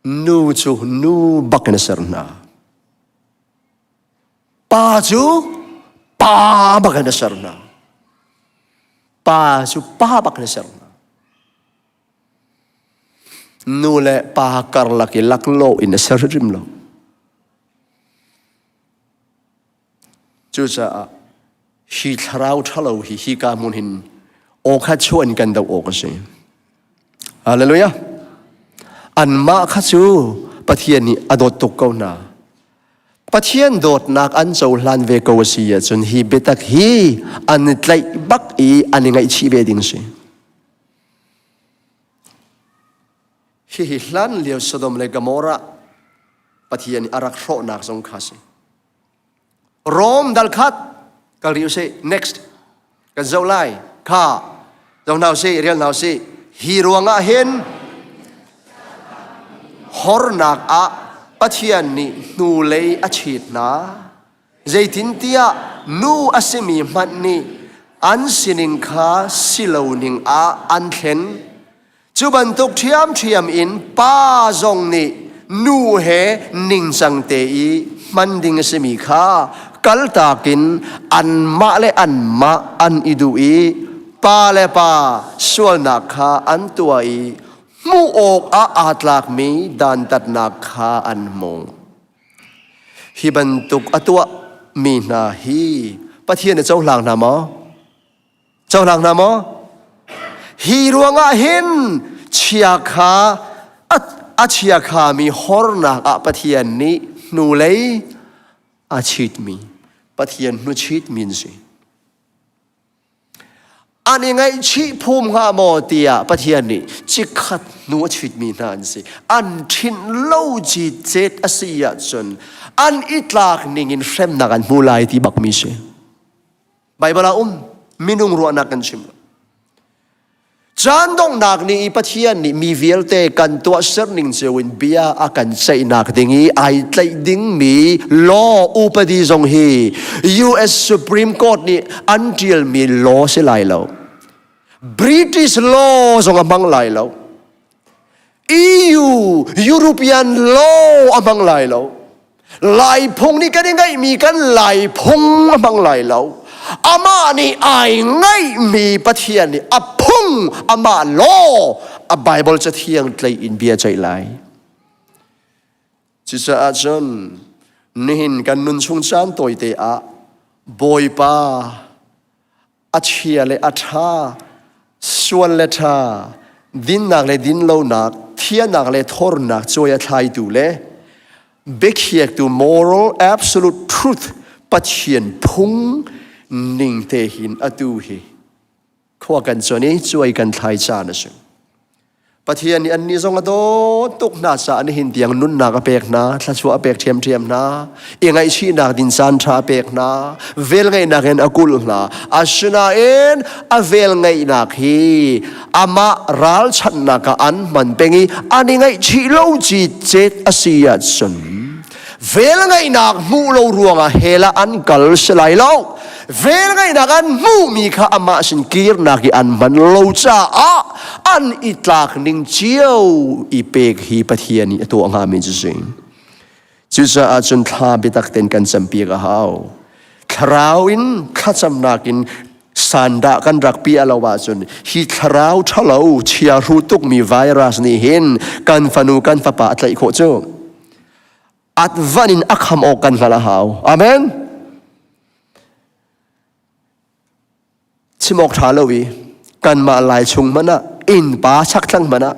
[SPEAKER 4] nu cu nu bak in a ser hna. Pa cu pa bak in a ser hna. Pa cu pa bak in a ser hna. Nu le pa karlak i laklawh in a ser hrim lo. Cucaah hi thlarau ṭhalo hi hika hmun hin aw kha chuah in kan doh awk a si. Hallelujah. Anmah kha cu Pathian nih a dawt tuk ko hna. Pathian dawtnak an cohlan ve ko a si ahcun hi biatak hi an i tlaih bak i an i ngaihchih ve ding a si. Hihi hlan lio Sodom le Gomorrah Pathian nih a rak hrawhnak zong kha si. Rom dal khat kal rih usih next kan zoh lai kha zoh hna usih rel hna usih hi ruangah hin hornak ah Pathian nih hnulei a chit hna Zeitintiah nu a simi hmanh nih an sining kha si lo ning ah an thlen. Cu bantuk ṭhiamṭhiam in pa zong nih nu he ningcang te i hman ding a simi kha kaltak in anmah le anmah an i duh i pa le pa sualnak kha an tuah i hmuh awkah aa tlakmi dantatnak kha an hmu. Hi bantuk a tuah mi hna hi Pathian a cohlang hna maw? Cohlang hna maw? Hi ruangah hin chiakha a chiakha mi hornak ah Pathian nih hnulei a chitmi Pathian hnuchitmi an si. An i ngaihchih phum hnga maw tiah Pathian nih chikkhat hnu a chitmi hna an si. An ṭhinh lo citcet a si ahcun an i tlak ningin hremnak an hmu lai ti bakmi si. Baibal ah um minung ruahnak kan chim lo. Caan donghnak ni i Pathian nih mi vialte kan tuahser ning cio in bia a kan ceihnak ding i ai tlaih dingmi law upadi zong hi US Supreme Court nih an ṭialmi law si lai lo. British law zong a hmang lai lo. EU European law a hmang lai lo. Lai phung nih kan i ngaihmi kan Lai phung a hmang lai lo. Amah nih ai ngaihmi Pathian nih a phung amah law a Bible cathiang tlaih in bia ceih lai. Cucaah cun nihin kan nun chung caan tawite ah Bawipa a chia le a ṭha, sual le ṭha, dinnak le dinlonak, thiannak le thornak cuai a thlaitu le biakhiaktu moral absolute truth Pathian phung ning te hin atu hi khua kan cuan i cuai kan thlai caan a si. Pathian nih annih zong a dawt tuk hna caah nihin tiang nunnak a pek hna, thluachuah a pek ṭhiamṭhiam hna, i ngaihchihnak din caan ṭha a pek hna, velngeihnak in a kulh hna. Asinain a velngeihnak hi amah ralchanhnak ah an hman peng i an i ngaihchih lo citcet a si ahcun Velngeihnak hmuh lo ruangah hell ah an kal si lai lo. Velngeihnak an hmuhmi kha amah sin kirnak i an hman lo caah an i tlak ning cio i pek hi Pathian nih a tuah hngami cu si. Cucaah cun thla biatak tein kan campiak a hau. Thlarau in thlacamnak in sandah kan rak piah lo ahcun hi thlarau ṭhalo chiahru tukmi virus nih hin kan fanu kan fapa a tlaih khawh cu. Atvan in a kham awk kan hngalh a hau. Amen. Chim awk ṭha lo i kanmah lai chung hmanh ah innpa chakthlang hmanh ah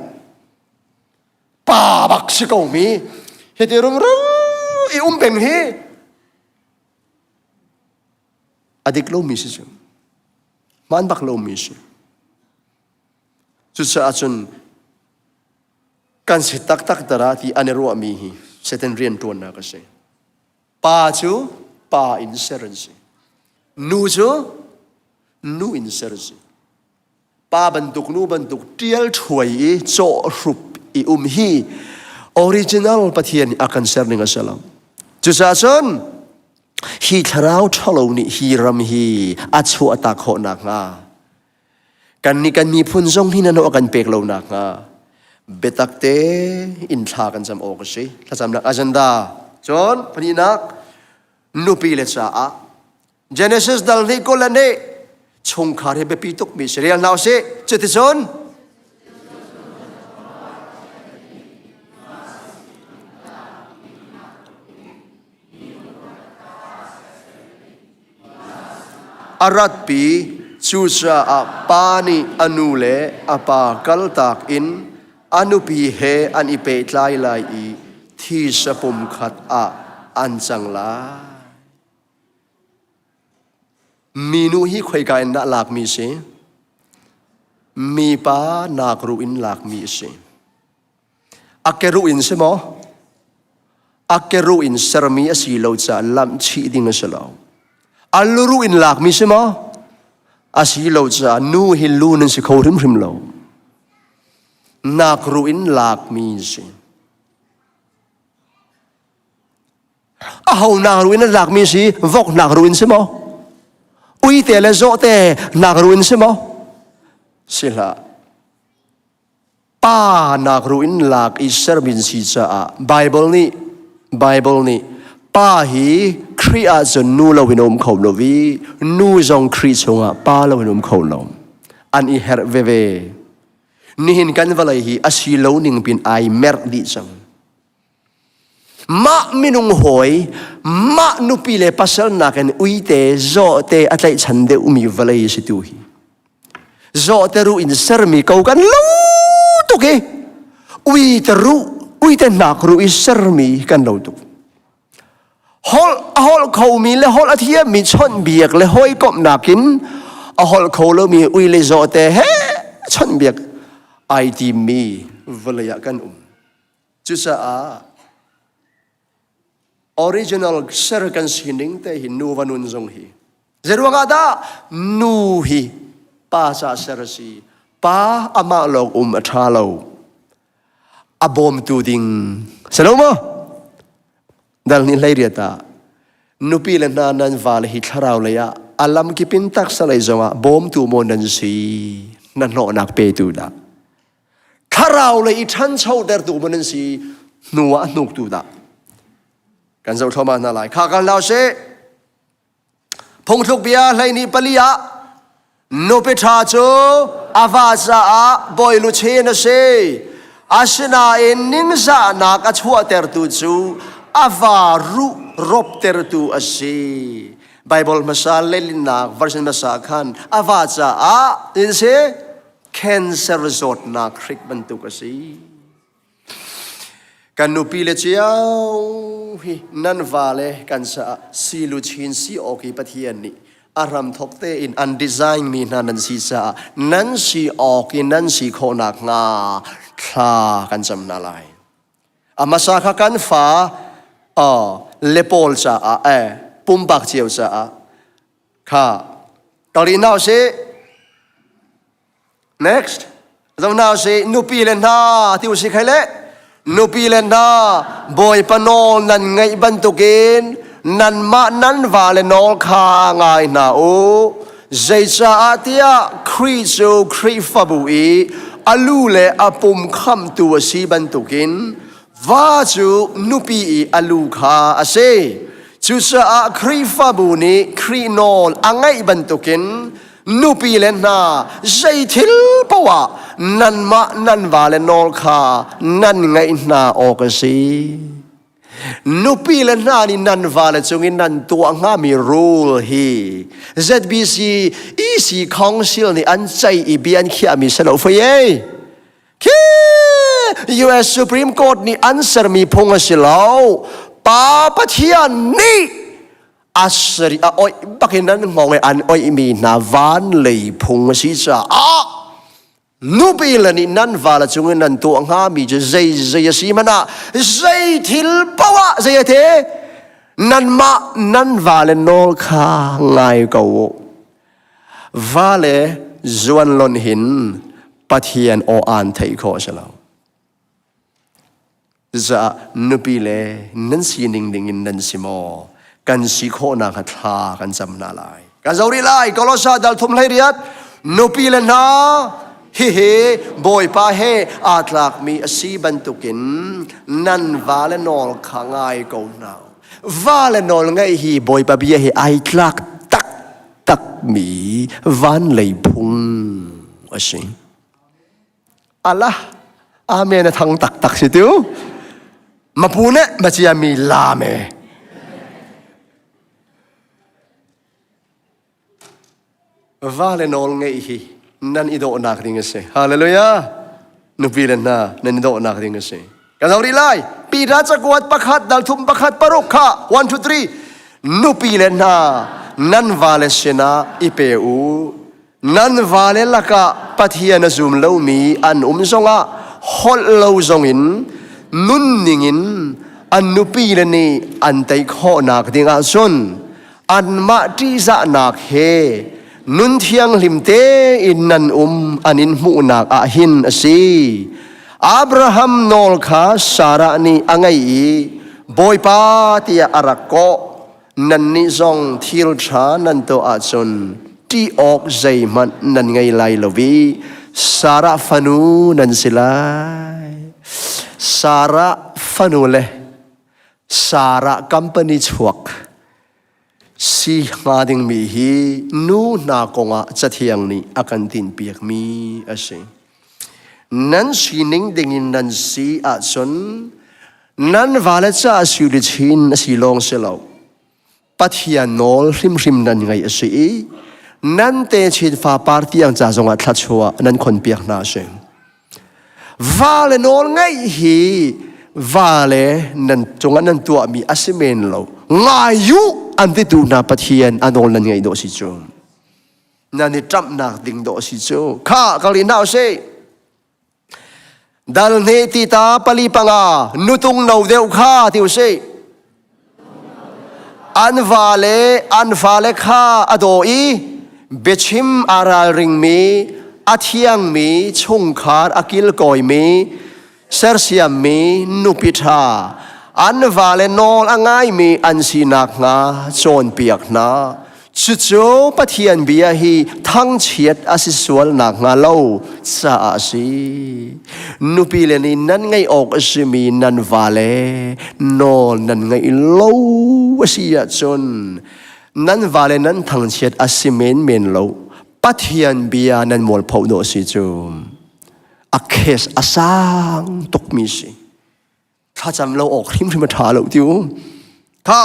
[SPEAKER 4] pa bak si ko mi hiti rumro i um peng hi a dik lomi si cu hmaan bak lomi si. Cucaah cun kan si taktak dara ti an i ruahmi hi Satan rianṭuannak a si. Pa cu pa in ser an si. Nu cu nu in ser an si. Pa bantuk nu bantuk ṭial ṭhuai i cawhhrup i um hi original Pathian nih a kan ser ning a si lo. Cucaah cun hi thlarau ṭhalo nih hi ram hi a chuahtak khawh nakhnga Kannih kan miphun zong hi na naw a kan pek lo nakhnga biatak te in thla kan cam awk a si. Thlacamnak agenda. Cun pahnihnak nupi le caah Genesis dal hnih kul le nih chungkhar hi biapi tukmi si rel hna usih. Cuticun A ratpi. Cucaah pa nih a nu le a pa kaltak in a nupi he an i pehtlai lai i thisa pumkhat ah an cang lai. Minu hi khoika in dah lakmi a si? Mipa nakruh in lakmi a si. A keruh in si maw? A keruh in sermi a si lo caah lamh chih ding a si lo. A luruh in lakmi si maw? A si lo caah nu hi lu nan si kho hrimhrim lo. Nakruh in lakmi si. A ho nakruh in an lakmi si vok nakruh in si maw? Uite le zawhte nakruh in si maw? Si hlah. Pa nak ru in lak i sermin si caah Bible nih Bible nih pa hi Khrih ahcun nu lo in um kho lo i nu zong Khrih chungah pa lo in um kho lo. An i herh veve. Nihin kan vawlei hi a si lo ning pin ai merh dih cang. Mah minung hawi, mah nupi le pasal nakin uite, zawhte a tlaihchan deuhmi vawlei si tu hi. Zawhte ruh in sermi ko kan lo tuk i uite ruh, uite hnak ruh i sermi kan lo tuk. Holh a holh khomi le holh a thiammi chawnhbiak le hawikomh nakin a holh kho lomi ui le zawhte he chawnhbiak ai timmi vawlei ah kan um. Cucaah original ser kan sining te hi nuva nun zong hi zeiruang ah dah nu hi pa ca ser a si pa amah lawng um a ṭha lo a bawmtu ding si lo maw dal nih hlei riat ah nupi le hna nan vale hi thlarau lei ah a lam kipin taksa lei zongah bawmtu maw nan si na hnawhnak petu dah Thlarau lei i ṭhanchotertu man an si hnu ah hnuktu dah kan zoh thluahmah hna lai. Kha kan hlau sih. Phungthluk bia 12 pali ah nupi ṭha cu a va caah bawi luchin a si. Asinain ningzahnak a chuahtertu cu a va ruh roptertu a si. Bible hmasa lelinnak version hmasa khan a va caah in si Cancer zawtnak hrik bantuk a si. Kan nupi le cio hi nan vale kan caah silu chin si awk hi Pathian nih a hramthok tein an design mi hna nan si caah nan si awk i nan si khawh nakhnga thla kan cam hna lai. A hmasa kha kan fa le pawl caah eh pumpak cio caah Kha kal rih hna usih. Next. Zoh hna usih. Nupi le hna ti usih khai le. Nupi le hna Bawipa nawl nan ngaih bantukin nanmah nan vale nawl kha ngai hna u. Zeicaah tiah Khrih cu Khrihfabu i a lu le a pum khamtu a si bantukin Va cu nupi i a lu kha a si. Cucaah Khrihfabu nih Khrih nawl a ngaih bantukin nupi le hna zei thil paoh ah nanmah nan vale nawl kha nan ngaih hna awk a si. Nupi le hna nih nan vale cungin nan tuah hngami rule hi ZBC EC Council nih an ceih i bia an khiahmi si lo fei ei. Khi US Supreme Court nih an sermi phung a si lo. Pa Pathian nih a seri a oih bakin an hngawng i an oihmi hna van lei phung a si caah Nupi le nih nan vale cungin nan tuah hngami cu zei zei a si hmanh ah zei thil paoh ah zei a te nanmah nan vale nawl kha ngai ko u. Vale zuan lonh hin Pathian aw aan theih khawh a si lo. Cucaah nupi le nan sining dingin nan si maw? Kan si khawhnak kha thla kan cam hna lai. Kan zo rih lai. Kolosa dal thum hlei riat. Nupi le hna hihi Bawipa he aa tlakmi a si bantukin nan vale nawl kha ngai ko hna. Vale nawl ngaih hi Bawipa bia he ai tlak taktakmi van lei phung a si. Ala amen a thang taktak si tu. Mapu ne machia mi lame. Va le nawl ngeih hi nan i dawhnak ding a si. Hallelujah. Nupi le hna nan i dawhnak ding a si. Kan zo rih lai. Peter cakuat pakhat dal thum pakhat paruk kha 1 2 3 nupi le hna nan vale sinah i pe u Nan vale lakah Pathian a zum lomi an um zongah holh lo zongin nunning in an nupile nih an tei khawhnak dingah cun anmah ṭihzahnak he nun thianghlim tein nan um an in hmuhnak ah hin a si. Abraham nawl kha Sarah nih a ngaih i Bawipa tiah a rak kawh. Nannih zong thil ṭha nan tuah ahcun ṭih awk zeihmanh nan ngei lai lo i Sarah fanu nan si lai. Sarah fanu le Sarah company chuak si hnga dingmi hi nu hna kongah Cathiang nih a kan tinhpiakmi a si. Nan sining dingin nan si ahcun Nan vale caah sui chin a si lawng si lo. Pathian nawl hrimhrim nan ngaih a si i nan techin fapar tiang ca zongah thluachuah nan khonpiak hna a si. Vale nawl ngaih hi vale nan cungah nan tuahmi a si men lo. Ngai u an titu hna Pathian a nawl nan ngaih dawh si cu. Nan i ṭamhnak ding dawh si cu. Kha kal in hna usih. Dal hnih ti ta pali panga nutung no deuh kha ti usih. An va le an fale kha a daw i biachim aa ralringmi, a thiangmi, chungkhar a kilkawimi, sersiammi nupi ṭha, an vale nawl a ngaimi an si nakhnga cawnpiak hna. Cucu Pathian bia hi thangchiat a si sual nakhnga lo caah a si. Nupi le nih nan ngeih awk a simi nan vale nawl nan ngeih lo a si ahcun nan vale nan thangchiat a si menmen lo. Pathian bia nan mualpho dawh a si cu. A case a sang tukmi si. Thlacam lo awk hrimhrim a ṭha lo ti u. Kha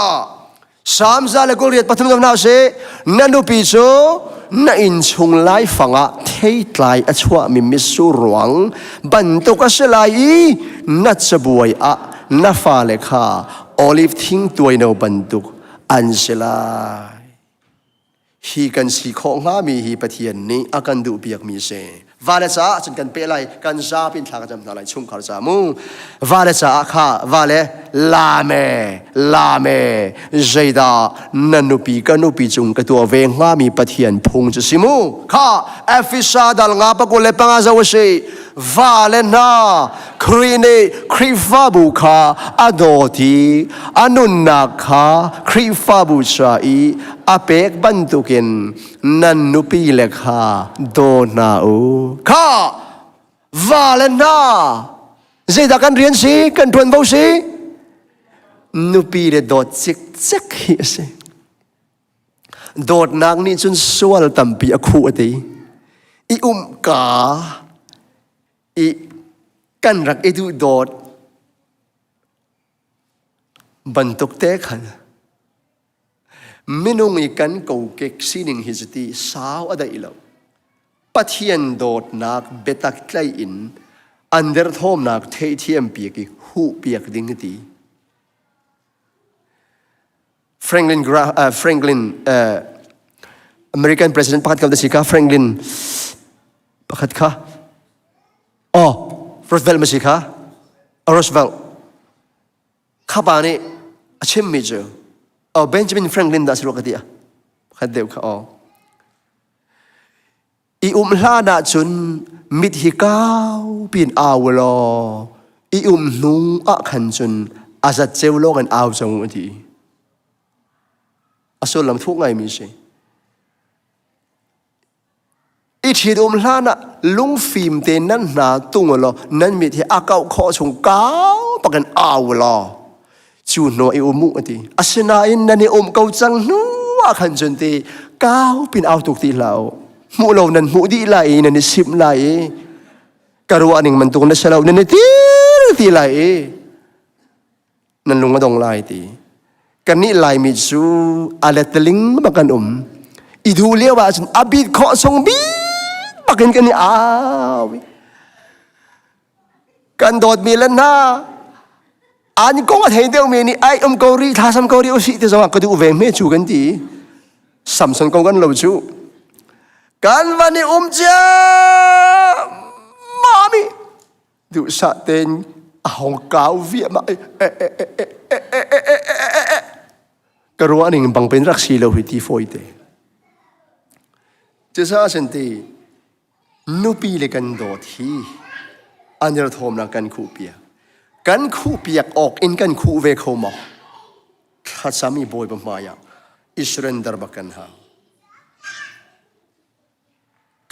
[SPEAKER 4] Salm za le kul riat pathum hna sih na nupi cu na innchung laifang ah theitlai a chuahmi mitsur ruang bantuk a si lai i na cabuai ah na fale kha olive thing tuaino bantuk an si lai. Hi kan si khawh hngami hi Pathian nih a kan duhpiakmi a si. Vale caah cun kan peh lai, kan zapi in thla ka cam hna lai chungkhar ca mu. Vale caah kha vale lame lame zeidah na nupi ka nupi cung ka tuah ve hngami Pathian phung cu si mu. Kha Efesa dal nga pakul le panga zo a si. Vale hna Khrih nih Khrihfabu kha a dawt i a nunnak kha Khrihfabu ca i a pek bantukin nan nupile kha daw hna u. Kha vale hna zeidah kan rian si kan ṭuanvo si? Nupi le dawt cikcek hi a si. Dawtnak nih cun sual tampi a khuh a ti. I umka i kan rak i duh dawt. Bantuk te khan minung i kan kokek sining hi cuti sau a daih lo. Pathian dawtnak biatak tlaih in an derthawmnak theihthiam piak i huh piak ding ti. Franklin uh, Franklin uh, American president pakhat kam si kha Franklin pakhat kha oh Roosevelt ma si kha Roosevelt kha pa nih a chimmi cu oh Benjamin Franklin dah si rua ka ti a pakhat deuh kha oh I um hlan ahcun mit hi kau piin au law i um hnu ah khan cun a zat ceu lawng in au cang a ti. A sullam thuk ngaimi si. I ṭhit um hlan ah lungfim te nan hna tung law nan mit hi a kauh khawh chung kau bakin au law cu hnu i um u a ti. Asinain nan i um ko cang hnu ah khan cun ti kau pin au tuk ti hlah u. Hmuh lo nan hmuh dih lai i nan i simh lai i ka ruah ning bantuk na si lo nan i tir ti lai i nan lung a dong lai ti. Kannih Laimi cu a letling bak kan um. I duh lio ah cun a bit khawh chung bik bakin kan i au. Kan dawtmi le hna an kong a thei deuhmi nih ai um ko rih thla sam ko rih usih ti zongah ka duh ve hme cu kan ti. Samson ko kan lo cu. Kan van i um cia mami duhsah tein a hong kau via ma ka ruah ning bang pen rak si lo hi ti fawi te. Cucaah cun ti nupi le kan dawt hi an derthawmnak kan khuhpiak. Kan khuhpiak awk in kan khuh ve kho maw? Thlacam i Bawipa hmaiah i surrender bak kan hau.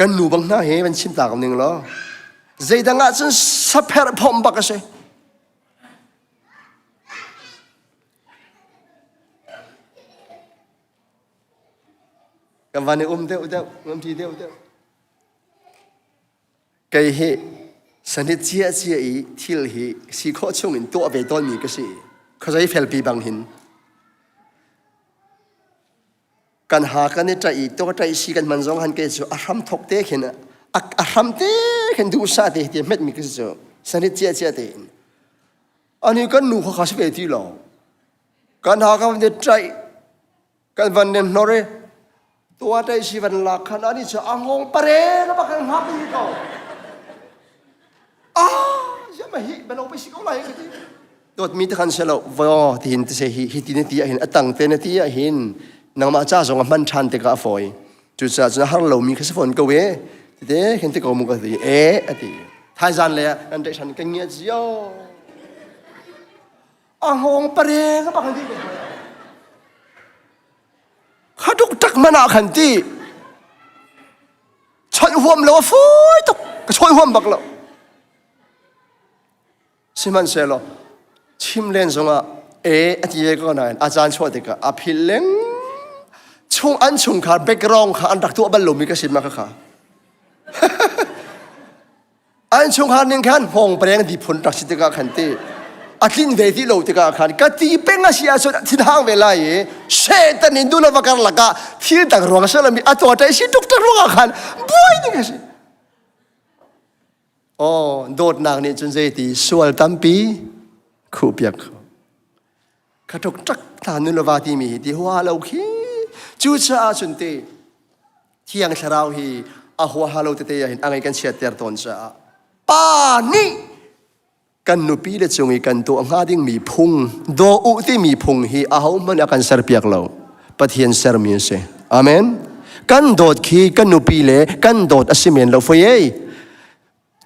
[SPEAKER 4] Kan nu bang hna he van chim ta ko ning law zeidang ah cun sapherh phomh bak a si. Kan van i um deuh deuh, ngamṭi deuh deuh. Kei hi sanit cia cia i thil hi si khawh chung in tuah ve tawnmi ka si. Khuazei felpi bang hin. Kan ha kan i ṭaih i to ṭaih si kan hman zong han kei cu a hram thok te khin a hram te khin duhsah te ti hmetmi ka si cu sanit cia cia tein. Ani kan nu kha kha si ve ti lo. Kan ha kan i ṭaih kan van nen hnor i tua ṭai si van lak khan ani cu a ngong pare na bak kan hngak in ko ah zia ma hi belo pe si ko lai ka ti dawt mi te khan se lo vo ti hin ti se hi hi ti ne ti ah hin atang te ne ti ah hin nangmah cha zong a hman ṭhan te ka a fawi cucaah cun a har lo mi kha si fawn ko e tete khin ti ko mu ka ti e ati thaizan le kan ṭai ṭhan kan ngia cio A hngawng pareng a bak an ti. Kha duk tak man ah khan ti. Choih huam lo a fawi tuk. Ka choih huam bak lo. Sihmanhsehlaw chim len zongah e a ti ve ko nain a caan chuah tikah a phil leng chung an chungkhar background kha an rak tuah bal lomi ka si ma kha kha. An chungkhar ning khan hngawng preng di phun rak si tikah khan ti a tlin ve ti lo tikah khan ka ti peng a si ahcun thinhang ve lai i Satan in duh lo va karlak ah thil dang ruang a si lomi a tuah si tuk tak ruangah khan buai ding a si. Oh, dawtnak nih cun zeiti sual tampi khuh piak kho. Kha tuk tak ta nu le va timi hi ti hua lo khi. Cucaah cun ti Thiang Thlarau hi a huaha lo tete ah hin a ngei kan chiatter tawn caah pa nih kan nupi le cung i kan tuah hnga dingmi phung daw u timi phung hi ahohmanh a kan serpiak lo Pathian sermi a si amen kan dawt khi kan nupi le kan dawt a si men lo foi ei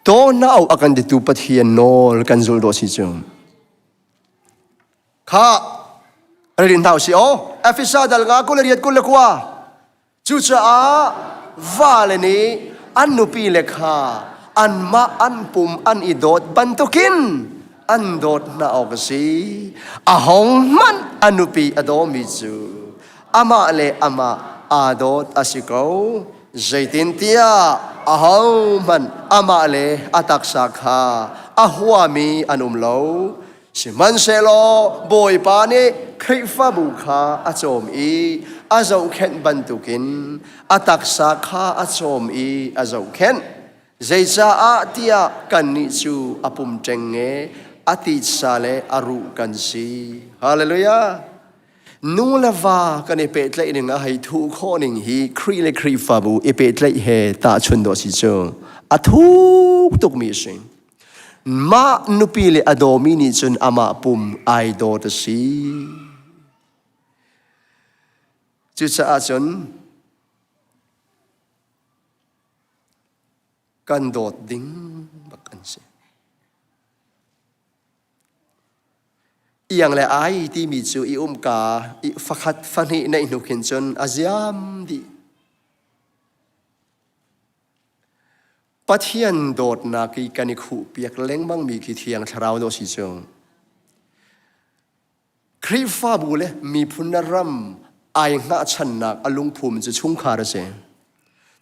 [SPEAKER 4] to na au a kan titu Pathian nawl kan zul dawh si cu kha rin hna si o Efesa dal nga kul riat kul le kua Cucaah vale nih an nupile kha anmah an pum an i dawt bantukin an dawt hna awk a si. Ahohmanh a nupi a dawmi cu amah le amah aa dawt a si ko. Zeitintiah ahohmanh amah le a taksa kha a huami an um lo. Sihmanhsehlaw Bawipa nih Khrihfabu kha a cawm i a zohkhenh bantukin a taksa kha a cawm i a zohkhenh. Zeicaah tiah kannih cu a pum ṭengnge, a titsa le a ruh kan si. Hallelujah! Nu le va kan i pehtlaih ning a hei thuh khawh ning hi Khrih le Khrihfabu i pehtlaih he tahchun dawh si cu a thuk tukmi a si. Mah nupi le a dawmi nih cun amah pum ai dawt a si. Cucaah cun kan dawt ding bak an si. Iang le ai timi cu i umka i fakhat fahnih neih hnu khin cun a ziam dih. Pathian dawtnak i kan i khuhpiak lengmangmi khi Thiang Thlarau dawh si cu. Khrihfabu le miphun le ram ai hngahchannak a lungphum cu chungkhar a si.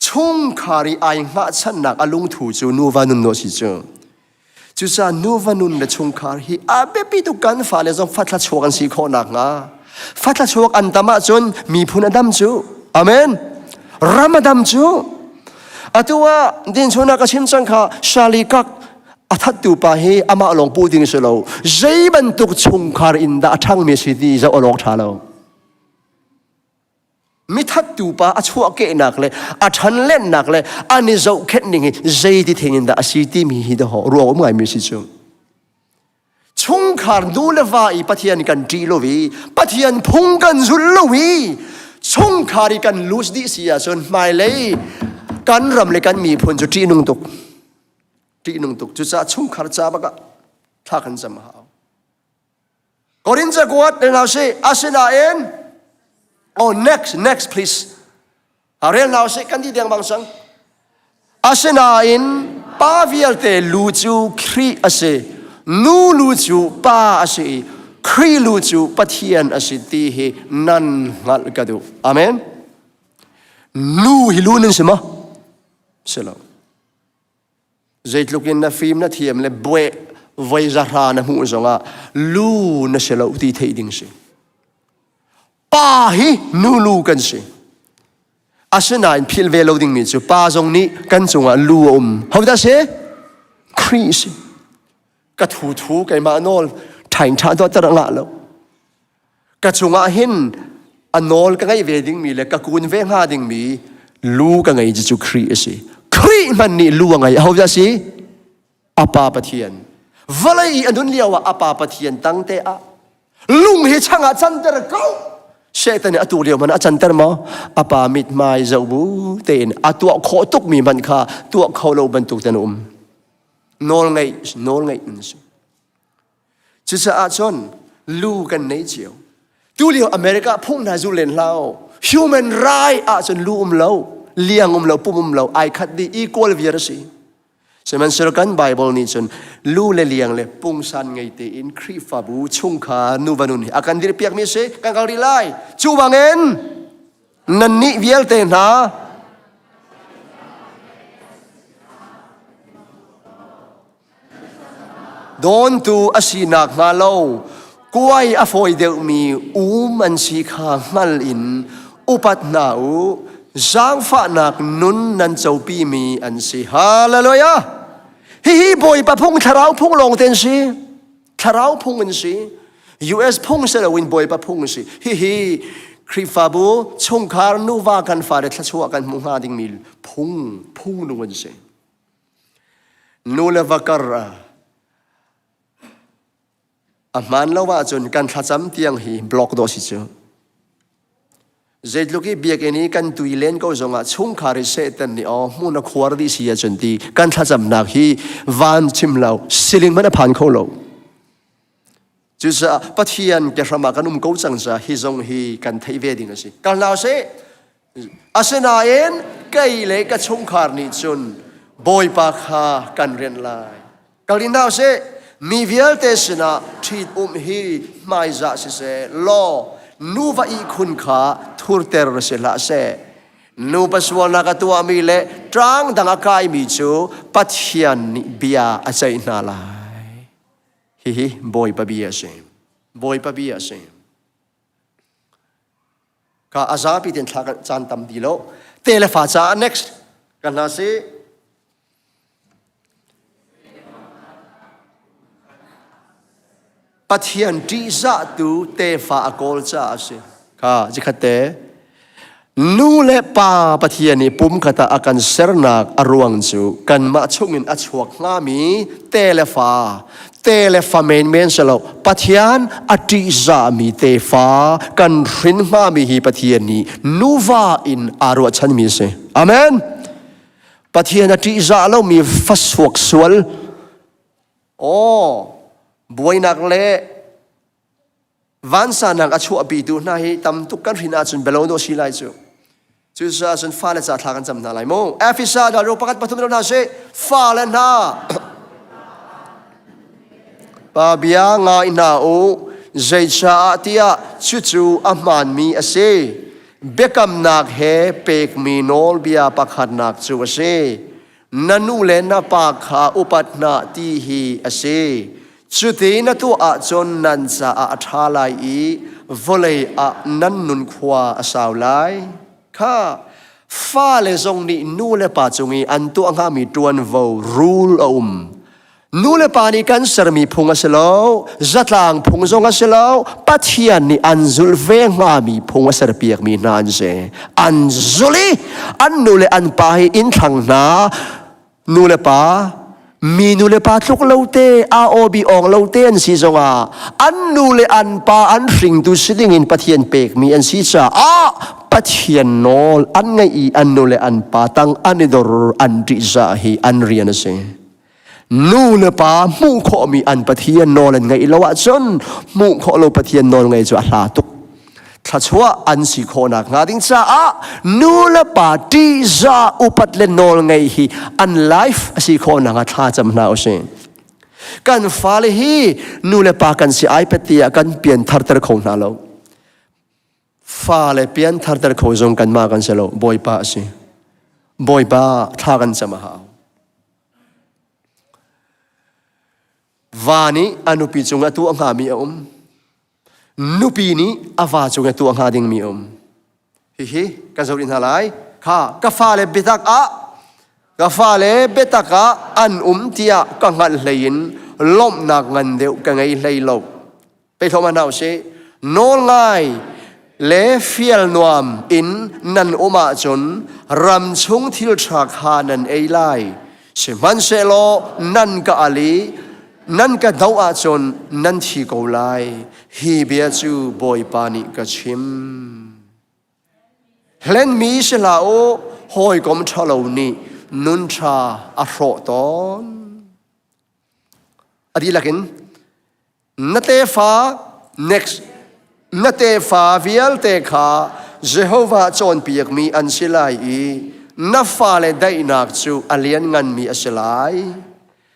[SPEAKER 4] Chungkhar i ai hngahchannak a lungthu cu nuva nun dawh si cu. Cucaah nuva nun le chungkhar hi a biapi tuk kan fale zong fathla chuak an si khawh nakhnga. Fathla chuak an tam ahcun miphun a dam cu. Amen. Ram a dam cu. Atu ah dinchunak ka chim cang kha Shali Kak a thattu pa hi amah lawng puh ding si lo. Zei bantuk chungkhar in dah a ṭhangmi si ti zoh a lawk ṭha lo. Mithattu pa a chuahkehnak le a ṭhanlennak le an i zohkhenh ning hi zeiti theng in dah a si timi hi dahawh ruak um ngaimi si cu. Chungkhar nu le va i Pathian kan ṭih lo i Pathian phung kan zulh lo i chungkhar i kan lus dih si ahcun hmailei kan ram le kan miphun cu ṭihnung tuk. Ṭihnung tuk. Cucaah chungkhar ca bak ah thla kan cam a hau. Korin cakuat rel hna usih. Asinain, oh next, next please. Rel hna usih, kan ti deng bang sang. Asinain, pa vialte lu cu Khrih a si, nu lu cu pa a si i Khrih lu cu Pathian a si ti hi nan hngalh ka duh. Amen. Nu hi lu nan si maw? Si lo. Zeitluk in na fim na thiam le bueh voi zahra na hmuh zongah lu na si lo ti theih ding si. Pa hi nu lu kan si. Asinain philh ve lo dingmi cu pa zong nih kan cungah lu a um. Hodah si? Khrih si. Ka thu thu keimah nawl ṭhain ṭha dawt tar ngah lo. Ka cungah hin a nawl ka ngeih ve dingmi le ka kun ve hnga dingmi lu ka ngei cu Khrih a si. Khrih hmanh nih lu a ngei. Ahodah a si? A Pa Pathian. Vawlei i a nun lio ah a Pa Pathian tangte ah lung hi chang ah canter ko. Satan nih a tu lio hmanh a canter maw? A pa mithmai zoh bu tein a tuah khawh tukmi hmanh kha tuah kho lo bantuk ten a um. Nawl ngeih, nawl ngeih in si. Cucaah cun lu kan nei cio. Tulio America phung hna zu len hlah Human right ahcun lu um lo, liang um lo, pum um lo, ai khat dih, equal viar a si. Sihmanhsehlaw kan Bible nih cun lu le liang le pungsan ngei tein Khrihfabu chungkhar nuva nun hi a kan dirhpiakmi a si. Kan kal rih lai. Cu bangin nannih vialte hna Dawntu a si nakhnga lo kuai a fawi deuhmi um an si kha hngal in upat hna u. Zaangfahnak nun nan copimi an si. Hallelujah! Hihi Bawipa phung thlarau phung lawng te an si. Thlarau phung an si. US phung si loin Bawipa phung a si. Hihi Khrihfabu chungkhar nuva kan fale thluachuah kan hmuh hnga dingmi phung phung nung an si. Nu le va kar ah a hmaan lo ahcun kan thlacam tiang hi block dawh si cu. Zeitluk i biakinn i kan tui len ko zongah chungkhar i Satan nih aw hmun a khuar dih si ahcun ti kan thlacamnak hi van chim lo siling hmanh a phan kho lo. Cucaah Pathian kehram ah kan um ko cang caah hi zong hi kan theih ve ding a si. Kal hna usih. Asinain kei le ka chungkhar nih cun Bawipa kha kan rianh lai. Kal in hna usih. Mi vialte sinah ṭhit-umh hi hmaizah siseh law nuva ihkhun kha thurter si hlah seh. Nupa sualnak a tuahmi le ṭang dang a kaimi cu Pathian nih bia a ceih hna lai. Hihi Bawipa bia a si. Bawipa bia a si. Ka a zapi ten thla caan tam di lo. Te le fa caah next kan hna si. Pathian ṭihzahtu tefa a kawl caah a si. Kha cikhat te nu le pa Pathian nih pumkhat ah a kan sernak a ruang cu kanmah chungin a chuak hngami te le fa te le fa menmen si lo Pathian a ṭihzahmi tefa kan hrin hngami hi Pathian nih nuva in aa ruahchanmi a si. Amen. Pathian a ṭihzah lomi fa suak sual Aw, buainak le vansanak a chuahpitu hna hi tam tuk kan hrin ahcun belo dawh si lai cu. Cucaah cun fale ca thla kan cam hna lai mu. Efesa dal ro pakhat pathum hna sih. Fale hna pa bia ngai hna u zeicaah tiah cucu a hmaanmi a si. Biakamnak he pekmi nawlbia pakhatnak cu a si. Na nu le na pa kha upat hna ti hi a si. Cuti na tuah ahcun nan caah a ṭha lai i vawlei ah nan nunkhua a sau lai. Kha fale zong nih nu le pa cung i an tuah hngami ṭuanvo rule a um. Nu le pa nih kan sermi phung a si lo, zatlang phung zong a si lo, Pathian nih an zulh ve hngami phung a serpiakmi hna an si. An zulh i an nu le an pa hi inn thlang hna, nu le pa, mi nu le pa tluk lo te, AOB awng lo te an si zongah an nu le an pa an hringtu si dingin Pathian pekmi an si caah Pathian nawl an ngaih i an nu le an pa tang an i dor an ṭihzah hi an rian a si. Nu le pa hmuh khawhmi an Pathian nawl an ngaih lo ahcun hmuh khawh lo Pathian nawl ngaih cu a hla tuk. Thluachuah an si khawhnak hnga ding caah nu le pa ṭihzah upat le nawl ngaih hi an life a si khawhnak hnga thla cam hna usih. Kan fale hi nu le pa kan si ai pet tiah kan pian tharter kho hna lo. Fale pian tharter kho zong kanmah kan si lo. Bawipa a si. Bawipa thla kan cam a hau. Va nih a nupi cung a tuah hngami a um. Nupi nih a va cung a tuah hnga dingmi a um. Hihi kan zoh rih hna lai. Kha ka fale biatak ah ka fale biatak ah an um tiah ka hngalh hlei in lawmhnak ngan deuh ka ngei hlei lo. Peithawm hna usih. Nawlngai le fial nuam in nan um ahcun ram chung thil ṭha kha nan ei lai. Sihmanhsehlaw nan ka al i nan ka doh ahcun nan thi ko lai. Hi bia cu Bawipa nih ka chim. Hlenmi si hlah u, hawikom ṭhalo nih nun ṭha a hrawh tawn. A dihlak in Na tefa next na tefa vialte kha Jehovah cawnpiakmi an si lai i na fale daihnak cu a liannganmi a si lai.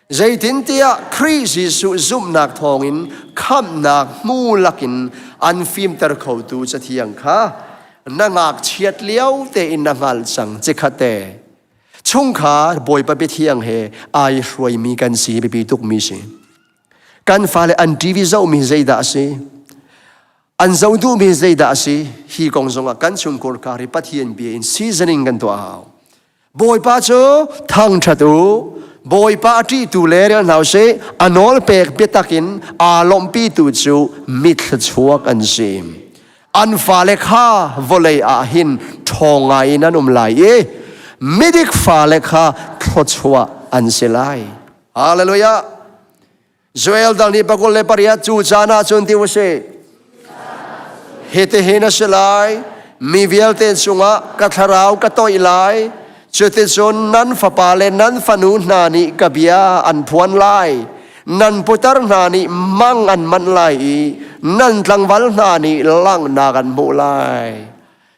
[SPEAKER 4] Zeitintiah Khrih Jesuh zumhnak thawngin khamhnak hmu lakin an fimter khotu Cathiang kha na ngakchiat lio tein na hngalh cang chikkhatte. Chungkhar Bawipa biathiang he ai hruaimi kan si biapi tukmi si. Kan fale an TV zohmi zeidah a si? An zoh duhmi zeidah a si? Hi kong zongah kan chungkhur kar hi Pathian bia in seasoning kan tuah hau. Bawipa cu thangṭhat u. Bawipa a ṭihtu le rel hna usih. A nawl pek biatak in aa lawmhpitu cu mithluachuak an si. An fale kha vawlei ah hin ṭhawng ngai in an um lai i midik fale kha thluachuah an si lai. Hallelujah. Joel dal nih pakul le pariat cu caan ah cun ti usih. Hitihin a si lai, mi vialte cungah ka thlarau ka toih lai, cuticun nan fapa le nan fanu hna nih ka bia an phuan lai. Nan putar hna nih mang an manh lai i nan tlangval hna nih langhnak an hmuh lai.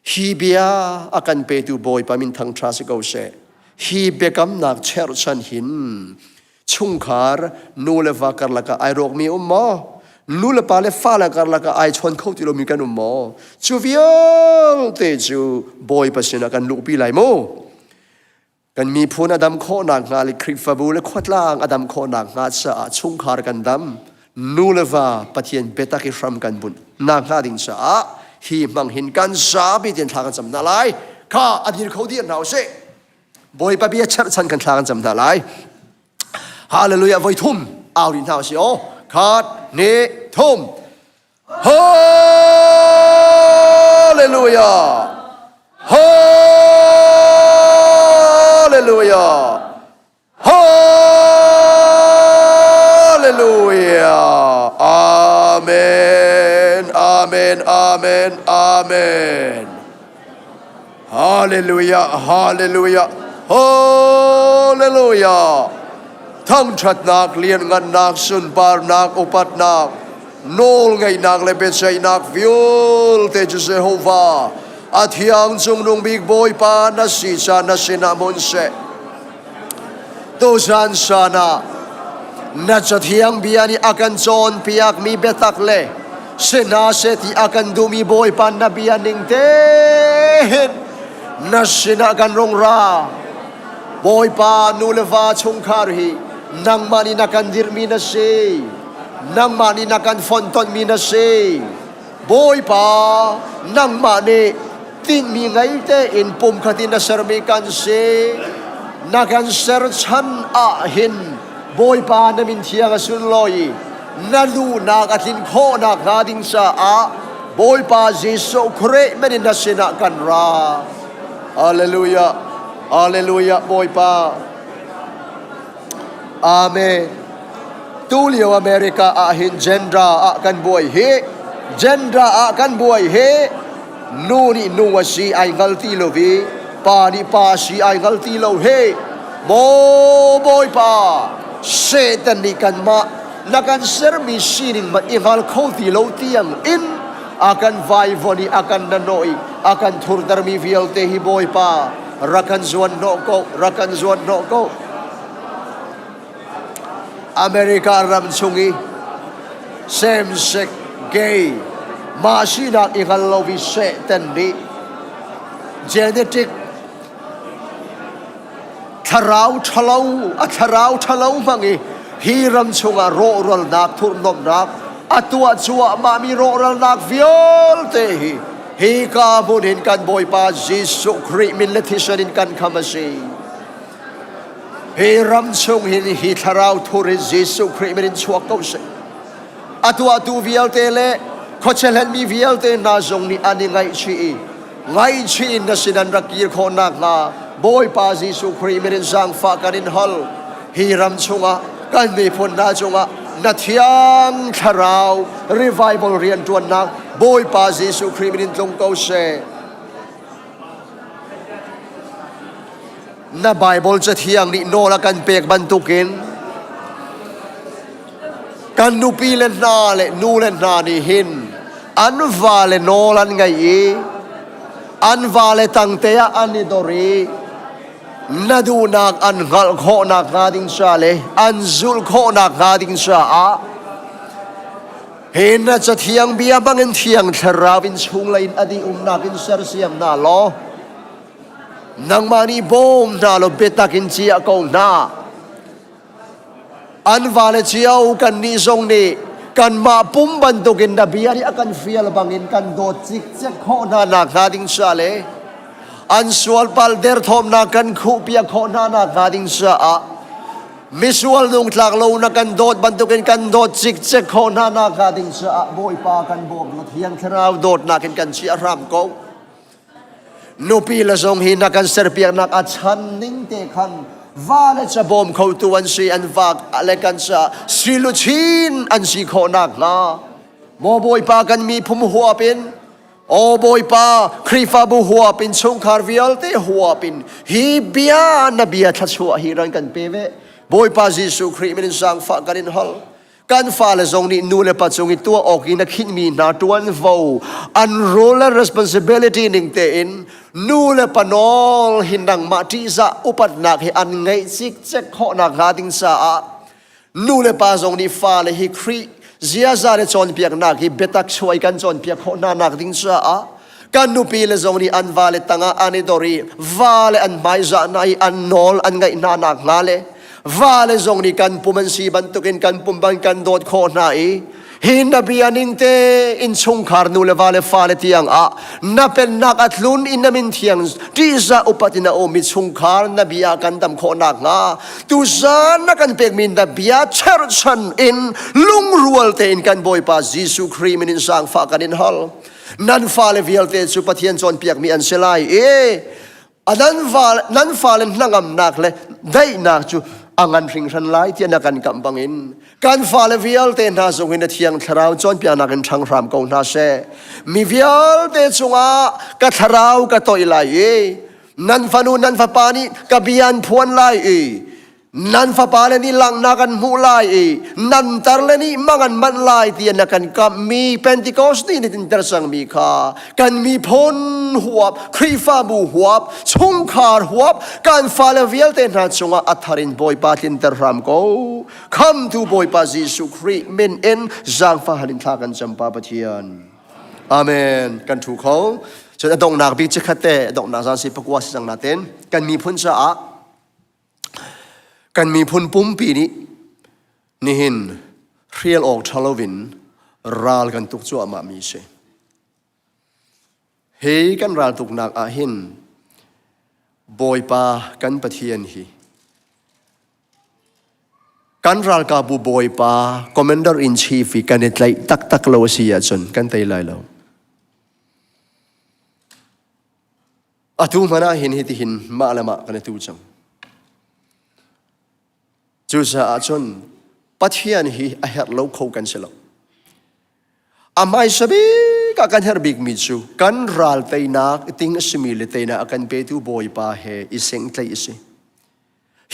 [SPEAKER 4] Hi bia a kan petu Bawipa min thangṭha si ko seh. Hi biakamnak cherhchan hin chungkhar nu le va karlak ah ai rawkmi um maw? Nu le pa le fale karlak ah ai chawn kho ti lomi kan um maw? Cu vialte cu Bawipa sinah kan luhpi lai mu. Kan miphun a dam khawh nakhnga le Khrihfabu le khuatlang a dam khawh nakhnga caah chungkhar kan dam. Nu le va Pathian biatak i hram kan bunh nak hnga ding caah hi hmang hin kan zapi tein thla kan cam hna lai. Kha a dir kho dir hna usih. Bawipa bia cherhchan kan thla kan cam hna lai. Hallelujah voi thum au rih hna usih aw. Khat, hnih, thum. Hallelujah! Hallelujah! Hallelujah! Amen! Amen! Amen! Amen! Hallelujah! Hallelujah! Hallelujah! Thangṭhatnak, lianngannak, sunparnak, upatnak, nawlngeihnak le biaceihnak vialte cu Jehovah, a thiang cungnung bik Bawipa na si ca na sinah hmun seh. Tuzan san ah na cathiang bia nih a kan cawnpiakmi biatak le si hna seh ti a kan duhmi Bawipa na bia ning tein na sinah kan rung ra. Bawipa nu le va chungkhar hi nangmah nih na kan dirhmi na si. Nangmah nih na kan fonhtonhmi na si. Bawipa, nangmah nih tinhmi ngei tein pumkhat in na sermi kan si. Na kan ser chan ah hin Bawipa na min thiang a sunlawi i na duhnak a tlin khawhnak hnga ding caah Bawipa Jesuh Khrih min in na sinah kan ra. Hallelujah. Hallelujah Bawipa. Amen. Tulio America ah hin gender ah kan buai hi gender ah kan buai hi nu nih nu a si ai hngal ti lo i pa nih pa si ai hngal ti lo hi maw bawipa Satan nih kanmah na kan sermi sining man i hngal kho ti lo tiang in a kan vaivon i a kan nanawh i a kan thurtermi vialte hi bawipa rak kan zuan hnawh ko rak kan zuan hnawh ko America ram chung i same-sex gay mah sinak i hngal lo i Satan nih genetic thlarau ṭhalo a thlarau ṭhalo hmang i hi ram chungah rawhralnak thurhnomhnak a tuah cuahmahmi rawhralnak vialte hi hika hmun hin kan Bawipa Jesuh Khrih min le thisen in kan kham a si. Hi ram chung hin hi thlarau thur hi Jesuh Khrih min in chuak ko seh. A tuahtu vialte le khuachehlenmi vialte hna zong nih an i ngaihchih i ngaihchih in na sin an rak kir khawh nakhnga Bawipa Jesuh Khrih min in zaangfah kan in hal. Hi ram chungah kan miphun hna cungah na thiang thlarau revival rianṭuannak Bawipa Jesuh Khrih min in tlung ko seh. Na Baibal Cathiang nih nawl a kan pek bantukin kan nupi le hna le nu le hna nih hin an vale nawl an ngaih i an vale tangte ah an i dor i na duhnak an hngalh khawhnak hnga ding ca le an zulh khawhnak hnga ding caah Hi na cathiang bia bangin thiang thlarau in chunglei in a dih umnak in sersiam hna law nangmah nih bawm hna law biatak in ciah ko hna. An vale cio kannih zong nih kanmah pum bantukin na bia nih a kan fial bangin kan dawt cikcek khawh hna nak hnga ding ca le an sualpal derthawmnak kan khuhpiak khawh hna nak hnga ding caah Misual nungtlak lo na kan dawt bantukin kan dawt cikcek khawh hna nak hnga ding caah Bawipa kan bawm na Thiang Thlarau dawtnak in kan chiah hram ko. Nupi le zong hi na kan serpiaknak a chan ning te khan va le ca bawm khotu an si an vak le kan ca siluchin an si khawh nak hnga maw Bawipa kan miphum huap in Aw Bawipa, Khrihfabu huap in chungkhar vialte huap in hi bia na bia thluachuah hi ran kan pe ve. Bawipa Jesuh Khrih min in zaangfah kan in hal. Kan fale zong nih nu le pa cung i tuah awk i na khinhmi hna ṭuanvo an role and responsibility ning tein nu le pa nawl hi nangmah ṭihzah upatnak hi an ngeih cikcek khawhnak hnga ding caah Nu le pa zong nih fale hi Khrih ziaza le cawnpiaknak hi biatak chuai kan cawnpiak khawh hna nak ding caah kan nupi le zong nih an vale tangah an i dor i vale an hmaizah hna i an nawl an ngaih hna nak hnga le Vale zong nih kan pum an si bantukin kan pum ban kan dawt khawh hna i hi na bia ning te innchungkhar nu le va le fale tiang ah na pennak a tlun in na min thiang ṭihzah upat in a ummi chungkhar na bia kan dam khawh nakhnga tuzan na kan pekmi na bia cherhchan in lungrual tein kan Bawipa Jesuh Khrih min in zaangfah kan in hal. Nan fale vialte cu Pathian cawnpiakmi an si lai i nan fale hnangamnak le daihnak cu a ngan hringhran lai tiah na kan kamh bangin kan fale vialte hna zong in na thiang thlarau cawnpiaknak in ṭhang hram ko hna seh. Mi vialte cungah ka thlarau ka toih lai i nan fanu nan fapa nih ka bia an phuan lai i nan fapale nih langhnak an hmuh lai i nan tarle nih mang an manh lai tiah na kan kamhmi Pentecost ni nih tinter cangmi kha kan miphun huap Khrihfabu huap chungkhar huap kan fale vialte hna cungah a thar in Bawipa tlinter hram ko khamtu Bawipa Jesuh Khrih min in zaangfah hal in thla kan cam Pa Pathian Amen kan thu kho cun a donghnak bik chikkhat te a donghnak zan si pakua si cang natin kan miphun caah Kan miphun pumpi nih nihin hrial awk ṭha loin ral kan tuk cuahmahmi a si. Hi kan raltuknak ah hin Bawipa kan Pathian hi kan ralkapbu Bawipa Commander in Chief i kan i tlaih taktak lo a si ahcun kan tei lai lo. Atu hmanh ah hin hitihin mah le mah kan i tu cang. Cucaah cun Pathian hi a herh lo kho kan si lo. A hmaisa bik ah kan herh bikmi cu kan ral teinak ting a simi le teinak a kan petu Bawipa he i sengtlaih a si.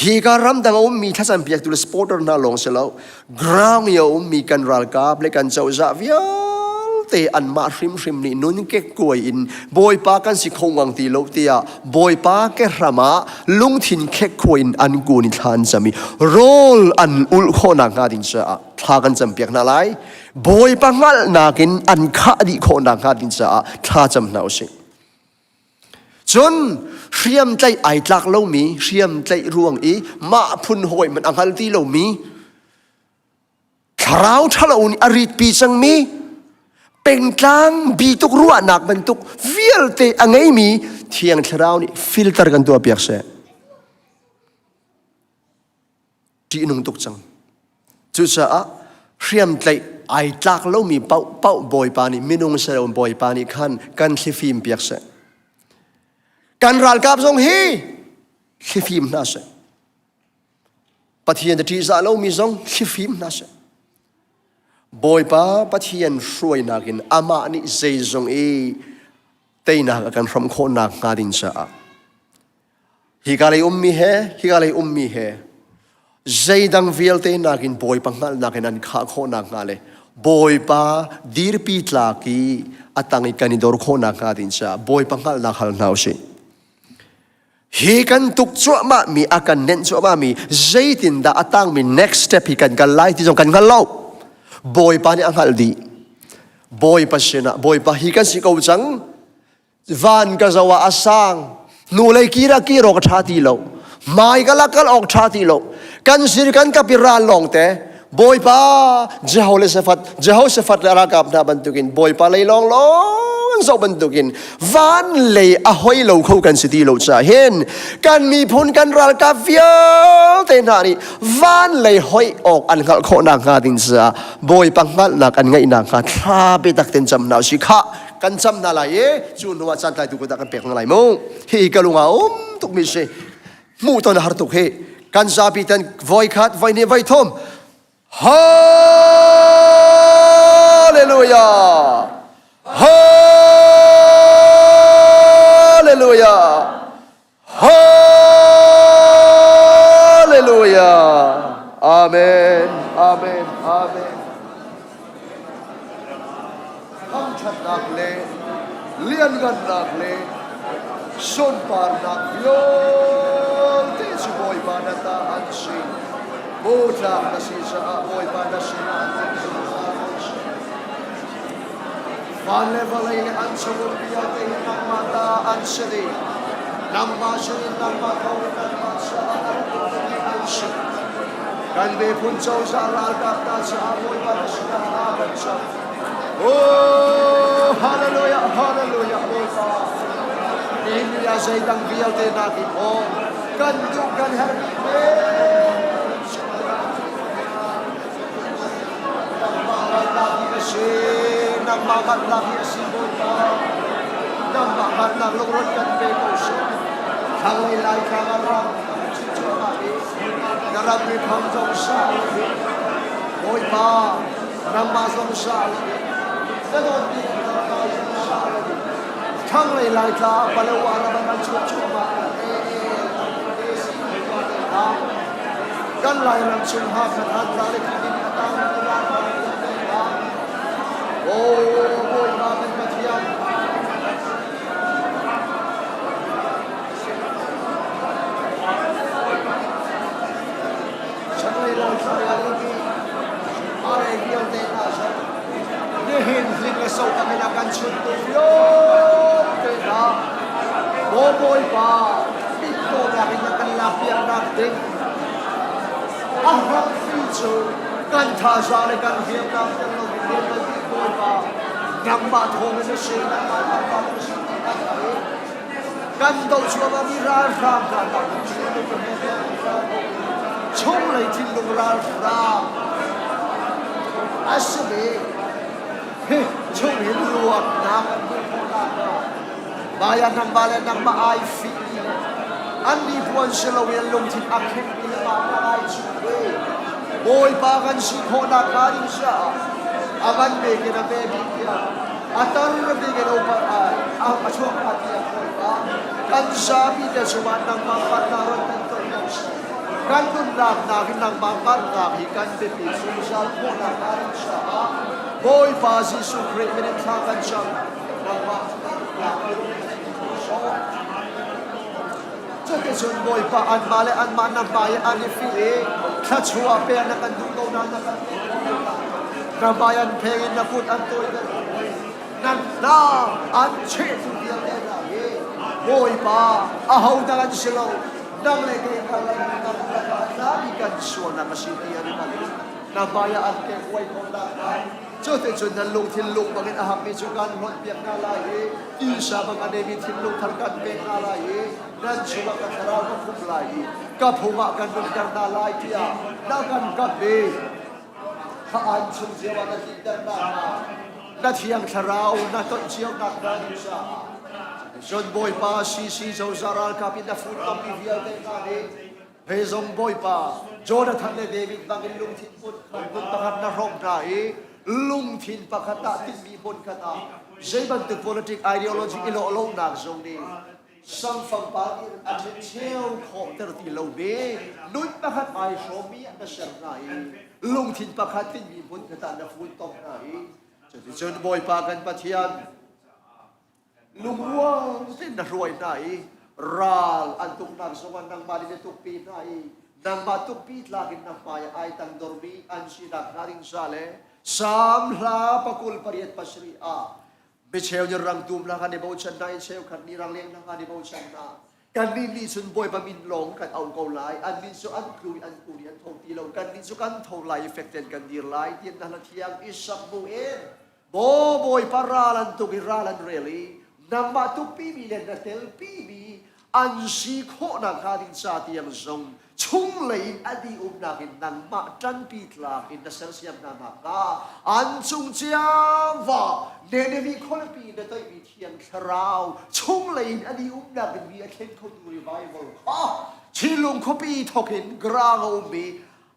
[SPEAKER 4] Hi ka ramdang a ummi thlacam piaktu le supporter hna lawng si lo, ground i a ummi kan ralkap le kan cozah vialte anmah hrimhrim nih nun kekkuai in Bawipa kan si kho ngang ti lo tiah Bawipa kehram ah lungthin khekkhuai in an kun i thla an cam i rawl an ulh khawhnak hnga ding caah thla kan cam piak hna lai. Bawipa hngalhnak in an khah dih khawhnak hnga ding caah thla cam hna usih. Cun hriamtlaih ai tlak lomi, hriamtlaih ruang i mah phun hawi hmanh a hngal ti lomi, thlarau ṭhalo nih a ritpi cangmi, pengtlang bi tuk ruahnak bantuk vialte a ngeimi Thiang Thlarau nih filter kan tuahpiak seh. Ṭihnung tuk cang. Cucaah hriamtlaih ai tlak lomi paohpaoh Bawipa nih minung si lo Bawipa nih khan kan thlifim piak seh. Kan ralkap zong hi thlifim hna seh. Pathian a ṭihzah lomi zong thlifim hna seh. Bawipa Pathian hruainak in amah nih zeizong i teinak a kan hrawmh khawhnak hnga ding caah Hika lei ummi he, hika lei ummi he, zeidang vialte nakin Bawipa hngalhnak in an khah khawhnak hnga le Bawipa dirpi tlak i a tang i kan i dor khawhnak hnga ding caah Bawipa hngalhnak hal hna usih. Hi kan tuk cuahmah mi, a kan nenh cuahmah mi, zeitindah a tangmi next step hi kan kal lai ti zong kan hngal lo. Bawipa nih a hngalh dih. Bawipa sinah, Bawipa hi kan si ko cang, Van ka zoh ah a sang. Hnulei kir ah kir awk a ṭha ti lo. Hmai ka la kal awk ṭha ti lo. Kan sir kan kap i ral lawng te. Bawipa Jehoshaphat Jehoshaphat le ralkap hna bantukin Bawipa lei lawng lawng an zoh bantukin van lei a hoi lo kho kan si ti lo caah hin kan miphun kan ralkap vialte hna nih van lei hoi awk an hngalh khawh nakhnga ding caah Bawipa hngalhnak an ngeih nakhnga thla biatak ten cam hna usih khah kan cam hna lai i cu hnu ah caan tlaitu kut ah kan pek hna lai mu hi ka lung ah um tukmi si hmuh ton a har tuk hi kan zapi ten voi khat voi hnih voi thum Hallelujah Hallelujah Hallelujah Amen Amen Amen Thangṭhatnak le lianngannak le sunparnak vialte cu Bawipa na ta an si. Bawtlak na si caah Bawipa na sinah an um zungzal an si. Van le vawlei le an chung vialte hi nangmah ta an si dih. Nangmah sinin nangmah thawngin nangmah caah an um dih an si. Kan miphun cozah ralkap hna caah Bawipa na sinah thla kan cam. Oh, hallelujah, hallelujah, Bawipa. Nihin ni ah zeidang vialte nakin aw kan duh kan herhmi Nangmah hngalhnak hi a si, nangmah hngalhnak hi a si, Bawipa. Nangmah hngalhnak lungruat kan pe ko seh. Thlanglei Laitlang ah ram cin cuahmah i na ram miphun zong sa Bawipa, nangmah zong sa na dawtmi nangmah zong sa Thlanglei Laitlang ah Palawa ram an chuah cuahmah Kan Lairam chung Hakha Thantlang le Khadim a tang a tang Aw Bawipa kan Pathian Chaklei Laitlang ah le are vialte hna seh nihin hling le so takin a kan chuntu vialte hna Maw Bawipa mitdawnak in na kan lakpiaknak ding a hrampi cu kan thazaang le kan hriamnam tel lo in rian kan ti Bawipa nangmah thawng in a si nangmah thawng in a si ti kan theih kan doh cuahmah mi ralhrang hna chunglei thinlung ralhrang a si mi chung hin luatnak an hmuh khawh nakhnga Maya nangmah le nangmah ai fih mi le an ni puan si lo in lungthin a kheng mi le mah na ai chuh ve Bawipa kan si khawh nakhnga ding caah a van bik in a ve bik tiah a tar bik in a chuak hnga tiah Bawipa kan zapi te cungah nangmah hngalhnak ron kan ton ko seh. Kan nunnak nakin nangmah hngalhnak hi kan biapi zungzal khawh nakhnga ding caah Bawipa Jesuh Khrih min in thla kan cam. Nangmah hngalhnak hi sawh. Cuticun Bawipa anmah le anmah na hmai i an i fih i thluachuah pek na kan duh ko nain na kan pek khawh lo. Na hmai an pheng i na kut an tawiter. Nan hna an chehtu vialte hna hi Bawipa ahodah an si lo nang le kei karlak nang lakah a tlami kan sualnak a si ti an i hngal i na hmaiah an ke huai khawh nakhnga cuticun nan lungthin lung bangin a hakmi cu kan hlonhpiak hna lai i tisa bang a neimi thinlung thar kan pek hna lai i nan chungah ka thlarau ka phum lai i ka phung ah kan nunter hna lai tiah na kan kamh i kha an chung cio ah na tlinter nakhnga na thiang thlarau na tonh cio nakhnga ding caah cun Bawipa CC cozah ralkap in na funtommi vialte hna nih he zong Bawipa Jonathan le David bangin lungthin put hmun pakhat na hrawmh hna i lungthin pakhat ah tinhmi hmun khat ah zei bantuk politic ideology i lawh lonak zong nih samfang pa nih a ṭhencheu khawhter ti lo ve nun pakhat ai hrawmmi ah na ser hna i lungthin pakhat tinhmi hmun khat ah na funtom hna i cuticun Bawipa kan Pathian lungrual tein na hruai hna i ral an tuknak zongah nangmah nih na tukpi hna i nangmah tukpi tlak in na hmai ah ai tangdormi an sinak hnga ding ca le Salm hla pakul pariat pasarih ah Micheu nih rangtum hna kan i bochan hna i cheukhat nih rangleng hna kan i bochan hna. Kannih nih cun Bawipa min lawng kan auh ko lai. Annih cu an tlu i an kun i an tho ti lo. Kannih cu kan tho lai i fek tein kan dir lai ti na hla thiang i sak bu in Maw Bawipa ral an tuk i ral an rel i nangmah tukpimi le na telpimi an si khawh nakhnga ding ca tiang zong chunglei in a dih umnak in nangmah ṭanpi tlak in na sersiam hna nakhnga an cung ciava Nineveh khualipi na toihmi thiang thlarau chunglei in a dih umnak in mi a thlen khotu revival kha Chinlung khuapi thawk in Grang a ummi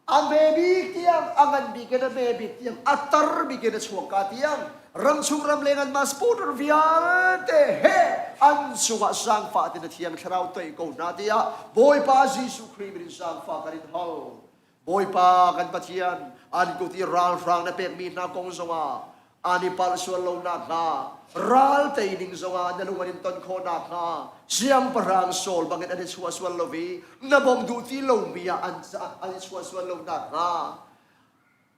[SPEAKER 4] A hme bik tiang, a ngan bik in a hme bik tiang, a tar bik in a chuak ka tiang, ramchung ramleng an mah supporter vialte he an cungah zaangfah tin a thiang thlarau toih ko hna tiah Bawipa Jesuh Khrih min in zaangfah kan in hal. Bawipa kan Pathian, an kut i ralhrang na pekmi hna kong zongah an i palh sual lo nakhnga ral tei ding zongah na lung an in ton khawh nakhnga siangpahrang Saul bangin an i chuah sual lo i na bawmh duh ti lomi ah an an i chuah sual lo nakhnga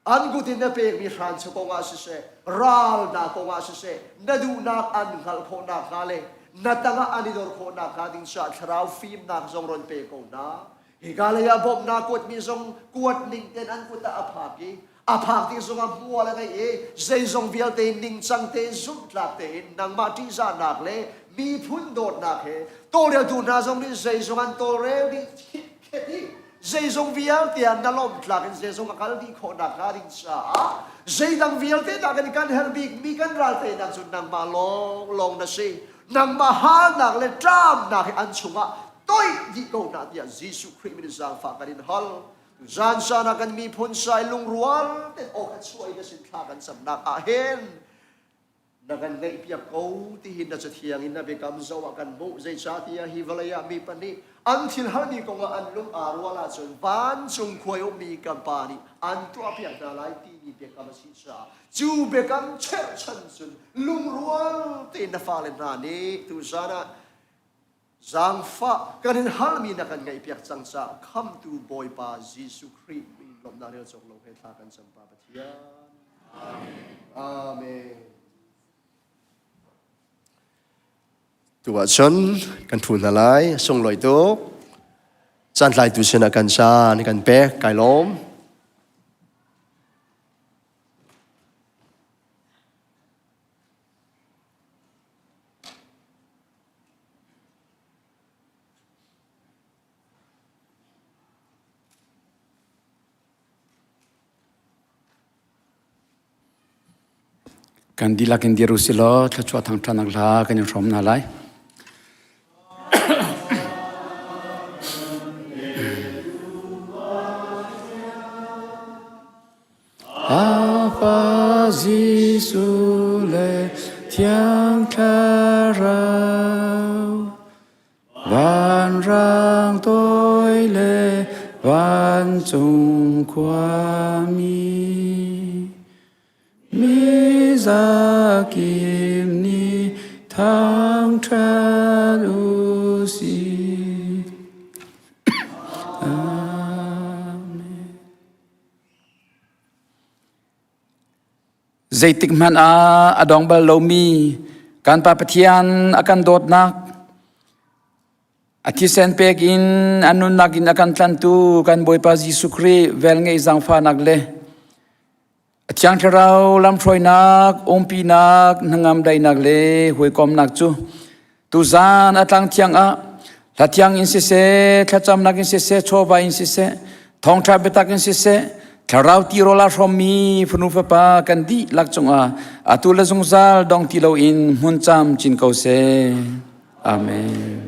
[SPEAKER 4] an kut in na pekmi hranchaw kongah siseh ral hna kongah siseh na duhnak an hngalh khawh nakhnga le na tangah an i dor khawh nakhnga ding caah thlarau fimnak zong ron pe ko hna. Hika lei ah bawmhnak kuatmi zong kuat ning tein an kut ah a phak i a phak tik zongah hmual a ngei i zeizong vialte ningcang tein zumhtlak tein nangmah ṭihzahnak le miphun dawtnak he tawlreltu hna zong nih zeizong an tawlrel dih khit i zeizong vialte ah na lawmhtlak in zeizong a kal dih khawh nakhnga ding caah zeidang vialte nakin kan herh bikmi kan ral teinak cu nangmah lawnglawng na si. Nangmah halnak le ṭamnak hi an chungah toih dih ko hna tiah Jesuh Khrih min zaangfah kan in hal. Zan zan ah kan miphun sai lungrual ten aw kha chuah in na sin thla kan camnak ah hin na kan ngaihpiak ko ti hin na cathiang in na biakam zoh ah kan hmuh. Zeicahtiah hi vawlei ah mi pahnih an thil halmi kong ah an lung aa rual ahcun vancung khuai ummi kan Pa nih an tuahpiak hna lai timi biakam a si caah cu biakam cherhchan cun lungrual tein na fale hna nih tuzan ah Zaangfah kan in halmi na kan ngaihpiak cang caah khamtu Bawipa Jesuh Khrih min lawmhnak rel cawk lo he thla kan cam Pa Pathian. Amen. Amen. Tu ahcun kan thu hna lai sunglawi tuk. Caan tlaitu sinah kan caan kan pek kai lawm.
[SPEAKER 5] Kan dihlak in dir u si law thluachuah thangṭhatnak hla kan in hrawm hna lai. Pa Jesuh le Thiang Thlarau vanrang toi le vancung khuami mi zakim nih thangṭhat u sih. Amen. Zeitik hmanh ah a dong bal lomi kan Pa Pathian a kan dawtnak, a thisen pek in a nunnak in a kan tlantu kan Bawipa Jesuh Khrih velngeih zaangfahnak le a Thiang Thlarau lamhruainak, umpinak, hnangam daihnak le hawikomnak cu Tuzaan a tlang thiang ah hla thiang in siseh, thlacamnak in siseh, chawva in siseh, thawngṭha biatak in siseh, thlarau tirawl aa hrawmmi fanu fapa kan dihlak cungah atu le zungzal dong ti loin hmun camcin ko seh. Amen.